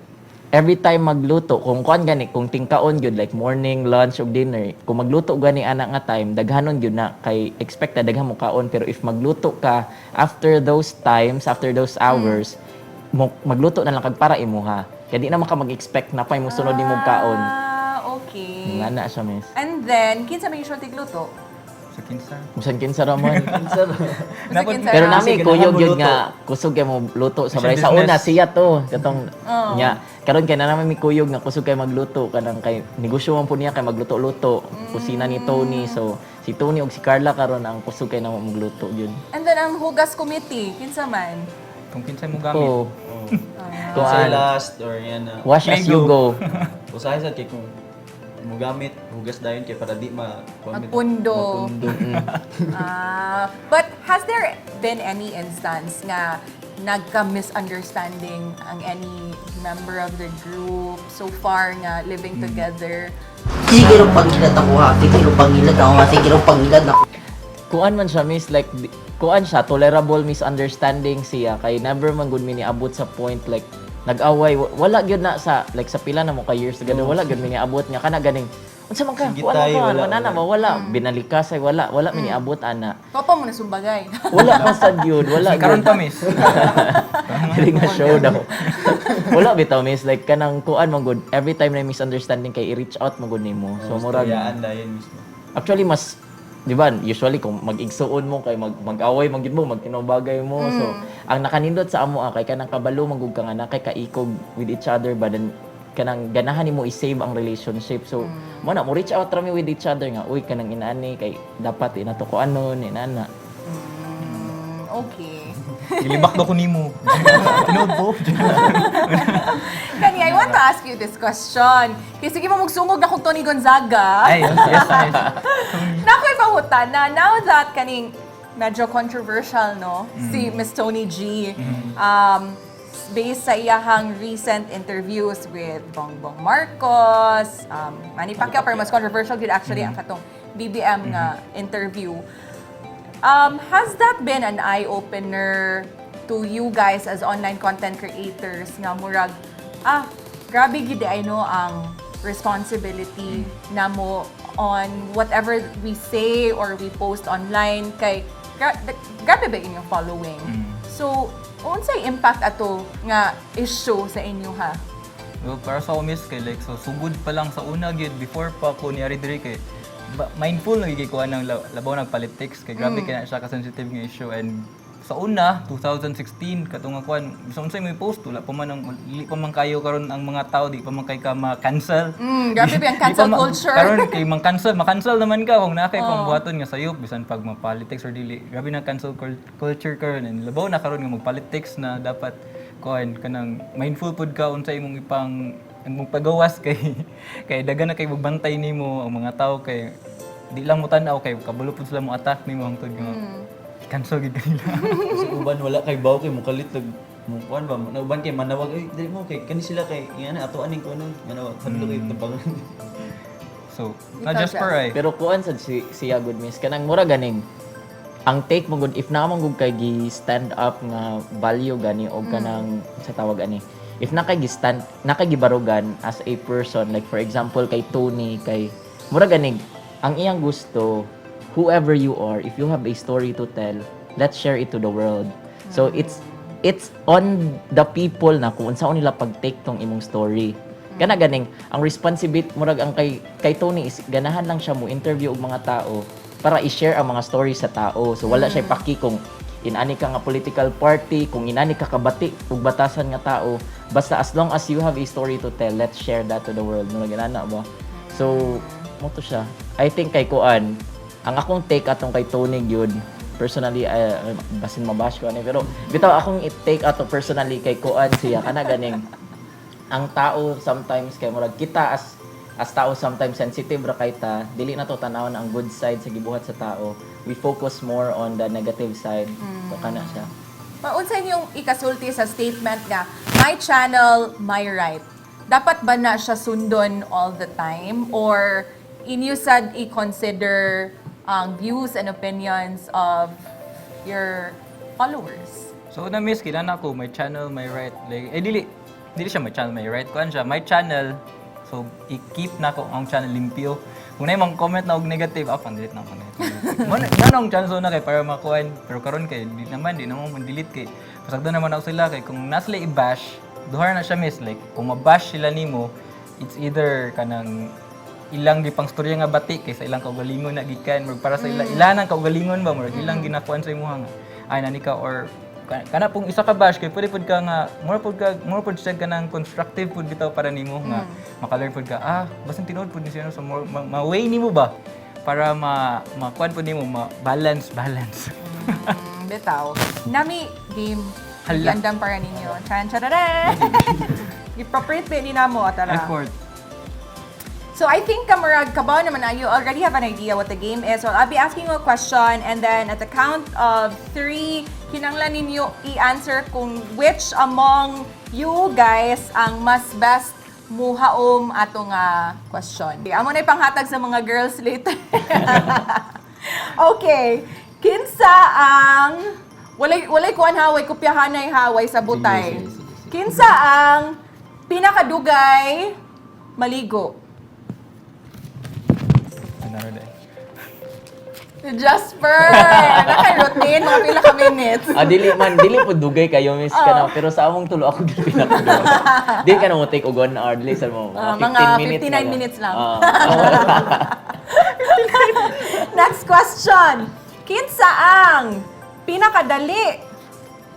[SPEAKER 3] every time magluto kung kuan gani kung tingkaon gyud like morning, lunch ug dinner kung magluto gani ana nga time daghanon gyud na kay expect na daghan mo kaon pero if magluto ka after those times, after those hours mo, magluto na lang kag para imuha kay di na man ka mag-expect na pa imong sunod nimong kaon.
[SPEAKER 1] Ah, okay.
[SPEAKER 3] Ngana siya, miss.
[SPEAKER 1] And then, kinsa may usual tigluto?
[SPEAKER 2] Sa kinsa.
[SPEAKER 3] Bisan kinsa ra man.
[SPEAKER 1] Basta kinsa
[SPEAKER 3] Pero
[SPEAKER 1] ra?
[SPEAKER 3] nami
[SPEAKER 6] Kasi
[SPEAKER 3] kuyog
[SPEAKER 6] ganahan
[SPEAKER 3] yun
[SPEAKER 6] mo
[SPEAKER 3] nga kusog kay mo luto sa
[SPEAKER 2] Kasi
[SPEAKER 3] balay. Sa una
[SPEAKER 2] business.
[SPEAKER 3] siya to katong nya karon kay na naman mi kuyog nga kusog kay magluto kanang kay negosyo man po niya kay magluto-luto. Kusina ni Tony. So si Tony ug si Carla karon ang kusog kay namo magluto yun.
[SPEAKER 1] And then, ang hugas committee, kinsa man?
[SPEAKER 2] Kung kinsa mo gamit.
[SPEAKER 3] Oh. Kung
[SPEAKER 6] Sa
[SPEAKER 3] ano,
[SPEAKER 6] last or yan na.
[SPEAKER 3] wash as you go.
[SPEAKER 6] Usahay sad kay kung mugamit hugas dayon kay para di ma kuan bitaw,
[SPEAKER 1] Magpundo.
[SPEAKER 6] mapundo.
[SPEAKER 1] Ah, but has there been any instance nga nagka-misunderstanding ang any member of the group so far nga living together?
[SPEAKER 4] Sige ro pangilad ako ha. Sige ro pangilad ako ha. Sige ro pangilad ako.
[SPEAKER 3] Kuan man siya miss like kuan siya tolerable misunderstanding siya kay never man gud mi niabot sa point like nag-away. Wala gyud na sa like sa pila na mo ka years together wala gyud mi niabot nga kana ganing Unsa man ka?
[SPEAKER 6] Sige
[SPEAKER 3] Kuan man
[SPEAKER 6] tayo,
[SPEAKER 3] ka,
[SPEAKER 6] wala,
[SPEAKER 3] wala na
[SPEAKER 6] wala.
[SPEAKER 3] ba wala. Binalikasay wala, wala mi niabot ana.
[SPEAKER 1] Topa mo na sumbagay.
[SPEAKER 3] Wala pa sad yun, wala
[SPEAKER 2] Karon
[SPEAKER 3] gyud.
[SPEAKER 2] pa, miss.
[SPEAKER 3] Dili nga show daw. Wala bitaw, miss, like kanang kuan man gud every time na misunderstanding kay i-reach out man gud nimo. So murag
[SPEAKER 6] Istoryahan dayon mismo.
[SPEAKER 3] actually mas, di ba, usually kung mag-igsuon mo kay mag-away man gyud mo, magtinobagay mo. So ang nakanindot sa amo kay kanang kabalo man gud ka nga na kay kaikog with each other ba, then kanang ganahan nimo i-save ang relationship. So mo na mo reach out ra mi with each other nga, uy, kanang inaani kay dapat inato ko anon inana.
[SPEAKER 1] Okay.
[SPEAKER 2] Gilibak daw ko nimo. Tinuod po.
[SPEAKER 1] Kani, I want to ask you this question. Kaya sige mo magsungog na kung Tony Gonzaga.
[SPEAKER 2] Ay, yes.
[SPEAKER 1] Nakoy pangutan na now that kaning medyo controversial, no, si Miss Tony G, based sa iyahang recent interviews with Bongbong Marcos, Manny Pacquiao, pero mas controversial gyud actually ang katong BBM nga interview. Has that been an eye-opener to you guys as online content creators nga murag, ah, grabe gid I know ang responsibility namo on whatever we say or we post online kay grabe ba inyong following? So, unsay impact ato nga issue sa inyo ha?
[SPEAKER 2] Well, para sa ako, miss, kay like, so sugod pa lang sa una gyud before pa ko niari diri kay mindful na gyud ko ng labaw ng politics kay grabe kay na siya ka sensitive nga issue. And sa una 2016 katong nga kuan, bisan unsay may post, wala pa man ang dili pa man kayo karon ang mga tao, di pa man kay ka ma-cancel.
[SPEAKER 1] Grabe ba ang
[SPEAKER 2] Di
[SPEAKER 1] cancel
[SPEAKER 2] pa
[SPEAKER 1] culture?
[SPEAKER 2] Karon kay mang-cancel, ma-cancel naman ka kung naa kay pambuhaton nga sayop bisan pag ma-politics or dili. Grabe na cancel culture karon, and labaw na karon nga mag-politics na dapat kuan kanang mindful pud ka unsa imong ipang imong pagawas kay kay dagan na kay magbantay nimo ang mga tao kay di lang mo tan-aw kay kabalo pud sila mo attack nimo hangtod nga cancel gid kanila.
[SPEAKER 6] Kasi uban wala kay baw kay mukalit nag mo kuan ba na uban kay manawag, ay dili mo kay kani sila kay ingana ato aning kuno manawag kadlo kay tabangan.
[SPEAKER 2] So, na Jasper ay.
[SPEAKER 3] Pero kuan sad si siya good, miss, kanang mura ganing ang take mo good if naa man gud kay gi stand up nga value gani og kanang sa tawag ani, if na kay gi stand na kay gibarugan as a person, like for example kay Tony, kay mura ganing ang iyang gusto, whoever you are, if you have a story to tell, let's share it to the world. So it's on the people na kung unsaon nila pag-take tong imong story. Kana ganing ang responsibility murag ang kay Tony is ganahan lang siya mo interview og mga tao para i-share ang mga story sa tao. So wala siya paki kung inani ka nga political party, kung inani ka kabati ug batasan nga tao, basta as long as you have a story to tell, let's share that to the world. Murag inana ba? So mo to siya. I think kay kuan, ang akong take atong kay Tony gyud personally, basin mabash ko ani, pero bitaw akong i-take ato personally kay kuan siya, kana ganing ang tao sometimes kay murag kita as tao sometimes sensitive ra kay ta, dili na to tanawon ang good side sa gibuhat sa tao, we focus more on the negative side. So kana siya.
[SPEAKER 1] Maunsa inyong ikasulti sa statement nga, "My channel, my right"? Dapat ba na siya sundon all the time? Or inyo sad i-consider ang views and opinions of your followers?
[SPEAKER 2] So na, miss, kilala ko, my channel, my right. Like, eh dili dili siya my channel, my right. Kuan siya, my channel. So i-keep na ko ang channel limpyo. Kung na mang comment na og negative, ah, pang-delete na, pang-delete. Mo na na ang chance na kay para makuan. Pero karon kay di naman mo delete kay pasagdo naman ako sila kay kung nasla i-bash, duha na siya, miss, like kung mabash sila nimo, it's either kanang ilang gipang storya nga bati kay sa ilang kaugalingon na gikan murag para sa ila ila nang kaugalingon ba, murag ilang ginakuan sa imuha nga ay nani ka or kana pong isa ka bash kay pwede pud ka nga more pud ka more pud siya kanang constructive pud bitaw para nimo nga maka-learn pud ka, ah, basin tinuod pud ni siya, no? So more ma-way nimo ba para ma makuan pud nimo, ma balance balance.
[SPEAKER 1] Bitaw. Nami game.
[SPEAKER 2] Hala.
[SPEAKER 1] Gandang para ninyo. Chan charara. Gi-appropriate ba ni namo tara.
[SPEAKER 2] Effort.
[SPEAKER 1] So I think kamarag kabaw naman na you already have an idea what the game is. So I'll be asking you a question and then at the count of three, kinanglan ninyo i-answer kung which among you guys ang mas best muhaom ato nga question. Okay, amo na ipanghatag sa mga girls later. Okay. Kinsa ang walay kuan ha, way kopyahanay ha, way sabutay.
[SPEAKER 2] Sige, sige, sige, sige.
[SPEAKER 1] Kinsa ang pinakadugay maligo?
[SPEAKER 2] 1 hour dahil.
[SPEAKER 1] Si Jasper! Naka-routine, mga pila ka minutes.
[SPEAKER 3] Ah, dili man, dili po dugay kayo miss ka na, pero sa among tulo ako gyud pinakadugay. Di ka na mo take og 1 hour, dili sa mo
[SPEAKER 1] Ah,
[SPEAKER 3] mga
[SPEAKER 1] mga
[SPEAKER 3] 15 minutes.
[SPEAKER 1] 59
[SPEAKER 3] na lang.
[SPEAKER 1] minutes lang.
[SPEAKER 3] Ah.
[SPEAKER 1] Next question. Kinsa ang pinakadali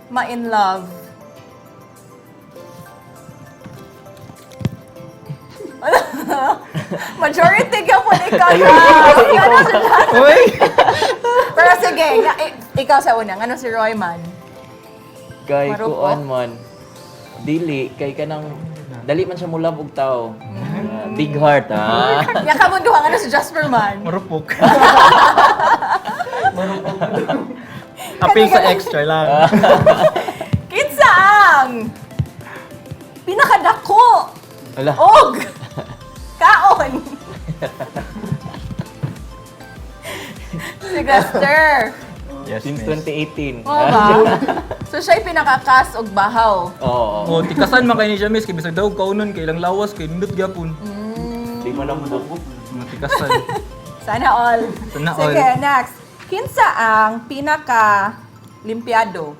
[SPEAKER 1] ma-in love? Majority ka po ikaw. Jas. Ano si Jas?
[SPEAKER 2] Uy!
[SPEAKER 1] Pero sige, ikaw sa una. Ano si Roy man?
[SPEAKER 3] Kay
[SPEAKER 1] Marupok.
[SPEAKER 3] kuan man. Dili kay kanang dali man siya mo love og tao. Ah, big heart ah.
[SPEAKER 1] Yakamunduhan, ano si Jasper man?
[SPEAKER 2] Marupok. Appeal sa extra lang.
[SPEAKER 1] Kinsa ang pinakadako
[SPEAKER 3] Ala.
[SPEAKER 1] og kaon? Si Gaster.
[SPEAKER 2] Yes,
[SPEAKER 3] Since
[SPEAKER 2] miss.
[SPEAKER 3] 2018.
[SPEAKER 1] Oo ba? So siya'y pinakakas og bahaw.
[SPEAKER 3] Oo.
[SPEAKER 2] Oh, tikasan man kay ni siya, miss. Kay bisag daw kaunon kay ilang lawas kay nindot gyapon.
[SPEAKER 3] Di mo lang mo
[SPEAKER 2] Mga tikasan.
[SPEAKER 1] Sana all.
[SPEAKER 2] Sana all.
[SPEAKER 1] Sige, next. Kinsa ang pinaka limpiado?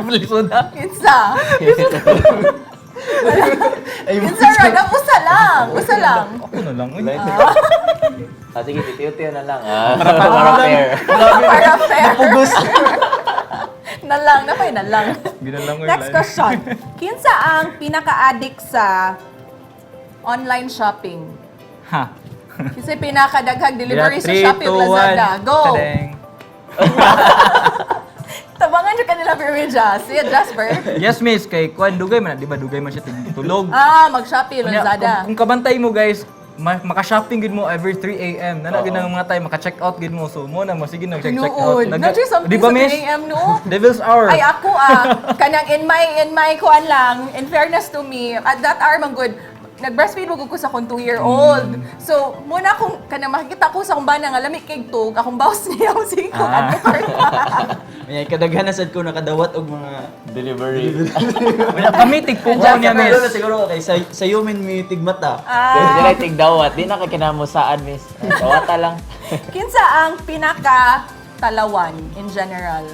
[SPEAKER 2] Lisod na.
[SPEAKER 1] Kinsa? Kinsa ra? Usa lang. Usa lang.
[SPEAKER 2] Ako na lang. Uy.
[SPEAKER 3] Ah, sige, titiyo na lang. Ah, para fair.
[SPEAKER 1] Para fair. Na lang, napay na lang.
[SPEAKER 2] Ginalang ko
[SPEAKER 1] Next question. Kinsa ang pinaka-addict sa online shopping?
[SPEAKER 2] Ha.
[SPEAKER 1] Kinsa pinakadaghang delivery sa
[SPEAKER 2] 3,
[SPEAKER 1] Shopee ug
[SPEAKER 2] 2, 1.
[SPEAKER 1] Lazada? Go!
[SPEAKER 2] Tadeng.
[SPEAKER 1] Tabangan jud kanila pero Jas. Sige, Jasper.
[SPEAKER 2] Yes, miss. Kay Kwan, dugay man na. Di ba dugay man siya tigtulog.
[SPEAKER 1] Ah, mag-Shopee,
[SPEAKER 2] Unya,
[SPEAKER 1] Lazada.
[SPEAKER 2] kung kabantay mo guys, maka-shopping gid mo every 3 a.m. Nana gid ang mga time maka-check out gid mo. So mo na mo sige nag check out.
[SPEAKER 1] Tinuod.
[SPEAKER 2] Naga-
[SPEAKER 1] Not something
[SPEAKER 2] Di ba,
[SPEAKER 1] sa
[SPEAKER 2] miss?
[SPEAKER 1] 3 a.m. no?
[SPEAKER 2] Devil's hour.
[SPEAKER 1] Ay, ako ah, kanang in my kuan lang, in fairness to me, at that hour man good, nag-breastfeed mo ko sa akong 2-year-old. So, muna akong, kanang makikita ko sa akong bana nga lamig kay tug, akong bawas niya ako sige ko, ato cart.
[SPEAKER 6] May kadaghan na sad ko nakadawat og mga
[SPEAKER 3] Delivery.
[SPEAKER 2] Wala kami tigpukaw niya,
[SPEAKER 6] Siguro na
[SPEAKER 2] miss.
[SPEAKER 6] siguro kay sa human mi tigmata.
[SPEAKER 1] Ah,
[SPEAKER 3] Dili tigdawat. Di na ka kinamusaan, miss. Ah, Dawata lang.
[SPEAKER 1] Kinsa ang pinaka talawan in general?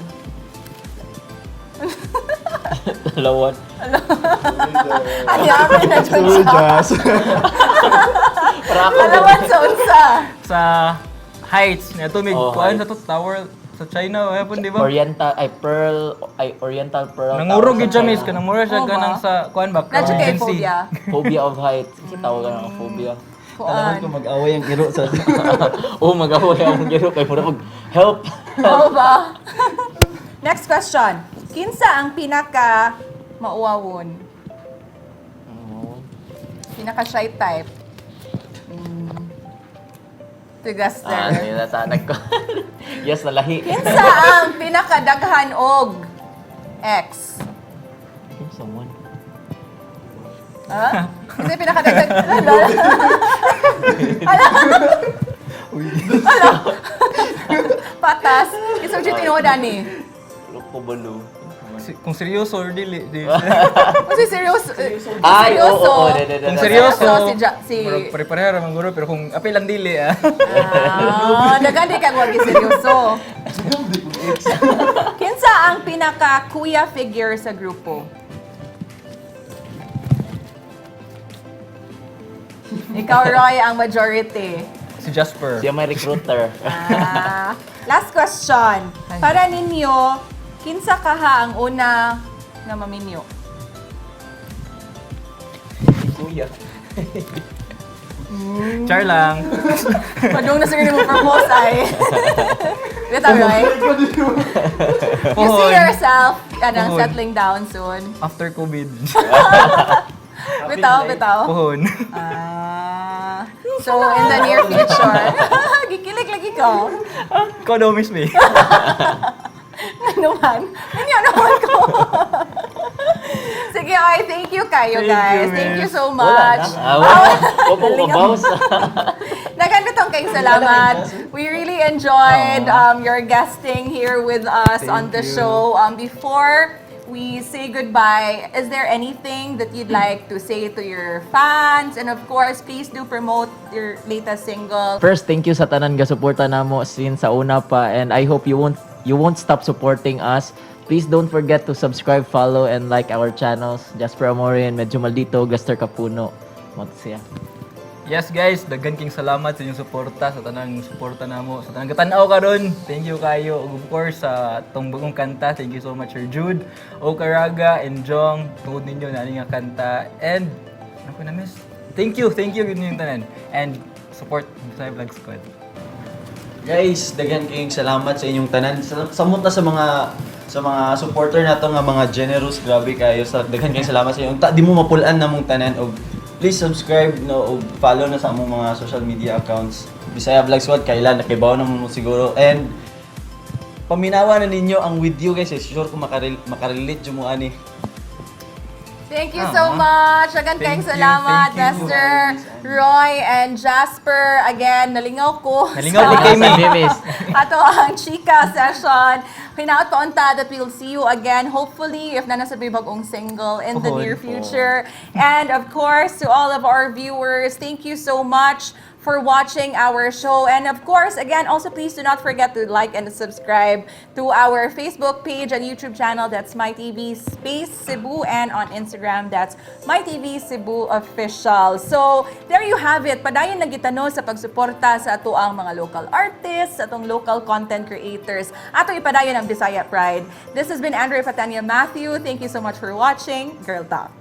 [SPEAKER 3] Dalawan.
[SPEAKER 1] Ay, amin na dyan siya.
[SPEAKER 3] Para ako.
[SPEAKER 1] Talawan sa unsa.
[SPEAKER 2] Sa heights niya to may
[SPEAKER 3] Oh,
[SPEAKER 2] kuan
[SPEAKER 3] heights.
[SPEAKER 2] sa to tower sa China, wala po, di ba?
[SPEAKER 3] Oriental, ay Pearl, ay Oriental Pearl.
[SPEAKER 2] Nangurog
[SPEAKER 3] Tower
[SPEAKER 2] gid
[SPEAKER 3] sa
[SPEAKER 2] siya, miss.
[SPEAKER 3] China.
[SPEAKER 2] Kanang mura siya
[SPEAKER 1] Oo ba?
[SPEAKER 2] ganang sa kuan ba?
[SPEAKER 1] Not kay
[SPEAKER 2] Agency.
[SPEAKER 1] phobia.
[SPEAKER 3] Phobia of heights. Kasi tawag ka ng phobia.
[SPEAKER 6] Talawan
[SPEAKER 1] Kuan.
[SPEAKER 6] ko mag-away ang iro sa
[SPEAKER 3] Oh, mag-away akong giro kay mura kog help.
[SPEAKER 1] Oo ba? Next question. Kinsa ang pinaka mauwawon? Pinaka shy type. Tigaster.
[SPEAKER 3] Ah, natatanag ko. Yes, nalahi.
[SPEAKER 1] Kinsa ang pinakadaghan og ex?
[SPEAKER 3] Someone.
[SPEAKER 1] Ha? Kasi pinakadaghan. Ala. Ala. Ala. Patas. Kinsa jud tinuod ani?
[SPEAKER 3] Loko balo.
[SPEAKER 2] Kung seryoso or dili. Di.
[SPEAKER 1] Kasi seryoso. Eh,
[SPEAKER 3] Ay, oo,
[SPEAKER 1] seryoso.
[SPEAKER 3] oo, de, de, de,
[SPEAKER 2] Kung
[SPEAKER 3] de.
[SPEAKER 2] seryoso,
[SPEAKER 1] Si
[SPEAKER 2] murag pare-pareha ra man guro, pero kung apil lang dili ah.
[SPEAKER 1] Ah, daghan di kag wag seryoso. Kinsa ang pinaka kuya figure sa grupo? Ikaw, Roy, ang majority.
[SPEAKER 2] Si Jasper.
[SPEAKER 3] Siya may recruiter.
[SPEAKER 1] Ah, last question. Para ninyo, kinsa kaha ang una nga maminyo?
[SPEAKER 3] Kuya.
[SPEAKER 2] Char lang.
[SPEAKER 1] Padung na siguro mo propose ay. Bitaw, Roy? You see
[SPEAKER 2] Pohon.
[SPEAKER 1] yourself kanang
[SPEAKER 2] Pohon.
[SPEAKER 1] settling down soon.
[SPEAKER 2] After COVID.
[SPEAKER 1] Bitaw, bitaw.
[SPEAKER 2] Pohon.
[SPEAKER 1] Ah. So, in the near future, gikilig lagi ko.
[SPEAKER 2] Ikaw daw, miss me.
[SPEAKER 1] Ano man? Ano naman ko? Sige, ay, thank you kayo,
[SPEAKER 2] Thank
[SPEAKER 1] guys.
[SPEAKER 2] you,
[SPEAKER 1] Thank you
[SPEAKER 2] miss.
[SPEAKER 1] so
[SPEAKER 3] Wala
[SPEAKER 1] much.
[SPEAKER 3] na. Ah, wala. Wala ko kabaws.
[SPEAKER 1] Naganda kayong salamat. We really enjoyed your guesting here with us on
[SPEAKER 2] Thank
[SPEAKER 1] the
[SPEAKER 2] you.
[SPEAKER 1] show. Before we say goodbye, is there anything that you'd like to say to your fans? And of course, please do promote your latest single.
[SPEAKER 3] First, thank you sa tanan ga suporta namo since sa una pa and I hope you won't stop supporting us. Please don't forget to subscribe, follow and like our channels. Jasper Amorin, Medyo Maldito, Lester Capuno. Mao to siya.
[SPEAKER 2] Yes guys, daghan kayong salamat sa inyong suporta, sa tanang suporta namo, sa tanang katanaw karon. Thank you kayo. Ug of course sa tong bagong kanta, thank you so much, Sir Jude, O Caraga and Jong. Tungod ninyo na nga kanta and ano ko na miss? Thank you gyud ninyong tanan. And support Bisaya Vlog Squad.
[SPEAKER 6] Guys, daghan kayong salamat sa inyong tanan. Samot na sa mga supporter nato nga mga generous, grabe kayo. Sa daghan kayong salamat sa inyong. Ta, di mo mapulaan namong tanan og please subscribe no og follow na sa among mga social media accounts. Bisaya Vlog Squad, kailan nakibaw na mo siguro and paminawa na ninyo ang "With You", guys. Eh, sure ko makarelate jud mo ani.
[SPEAKER 1] Thank you so much. Again,
[SPEAKER 2] Thank
[SPEAKER 1] thanks,
[SPEAKER 2] you,
[SPEAKER 1] salamat,
[SPEAKER 2] thank you.
[SPEAKER 1] Lester, Roy, and Jasper. Again, nalingaw ko.
[SPEAKER 2] Nalingaw ni kay
[SPEAKER 3] Sa Mimis.
[SPEAKER 1] Ato ang chika session. Hinaot pa unta that we'll see you again, hopefully, if na nasa bagong single in the
[SPEAKER 2] Pohon
[SPEAKER 1] near
[SPEAKER 2] po.
[SPEAKER 1] Future. And of course, to all of our viewers, thank you so much for watching our show. And of course, again, also please do not forget to like and subscribe to our Facebook page and YouTube channel. That's MyTV Space Cebu. And on Instagram, that's MyTV Cebu Official. So, there you have it. Padayon na kita no sa pagsuporta sa ato ang mga local artists, sa atong local content creators. Ato ipadayon ang Bisaya Pride. This has been Andrea Patania Matthew. Thank you so much for watching Girl Talk.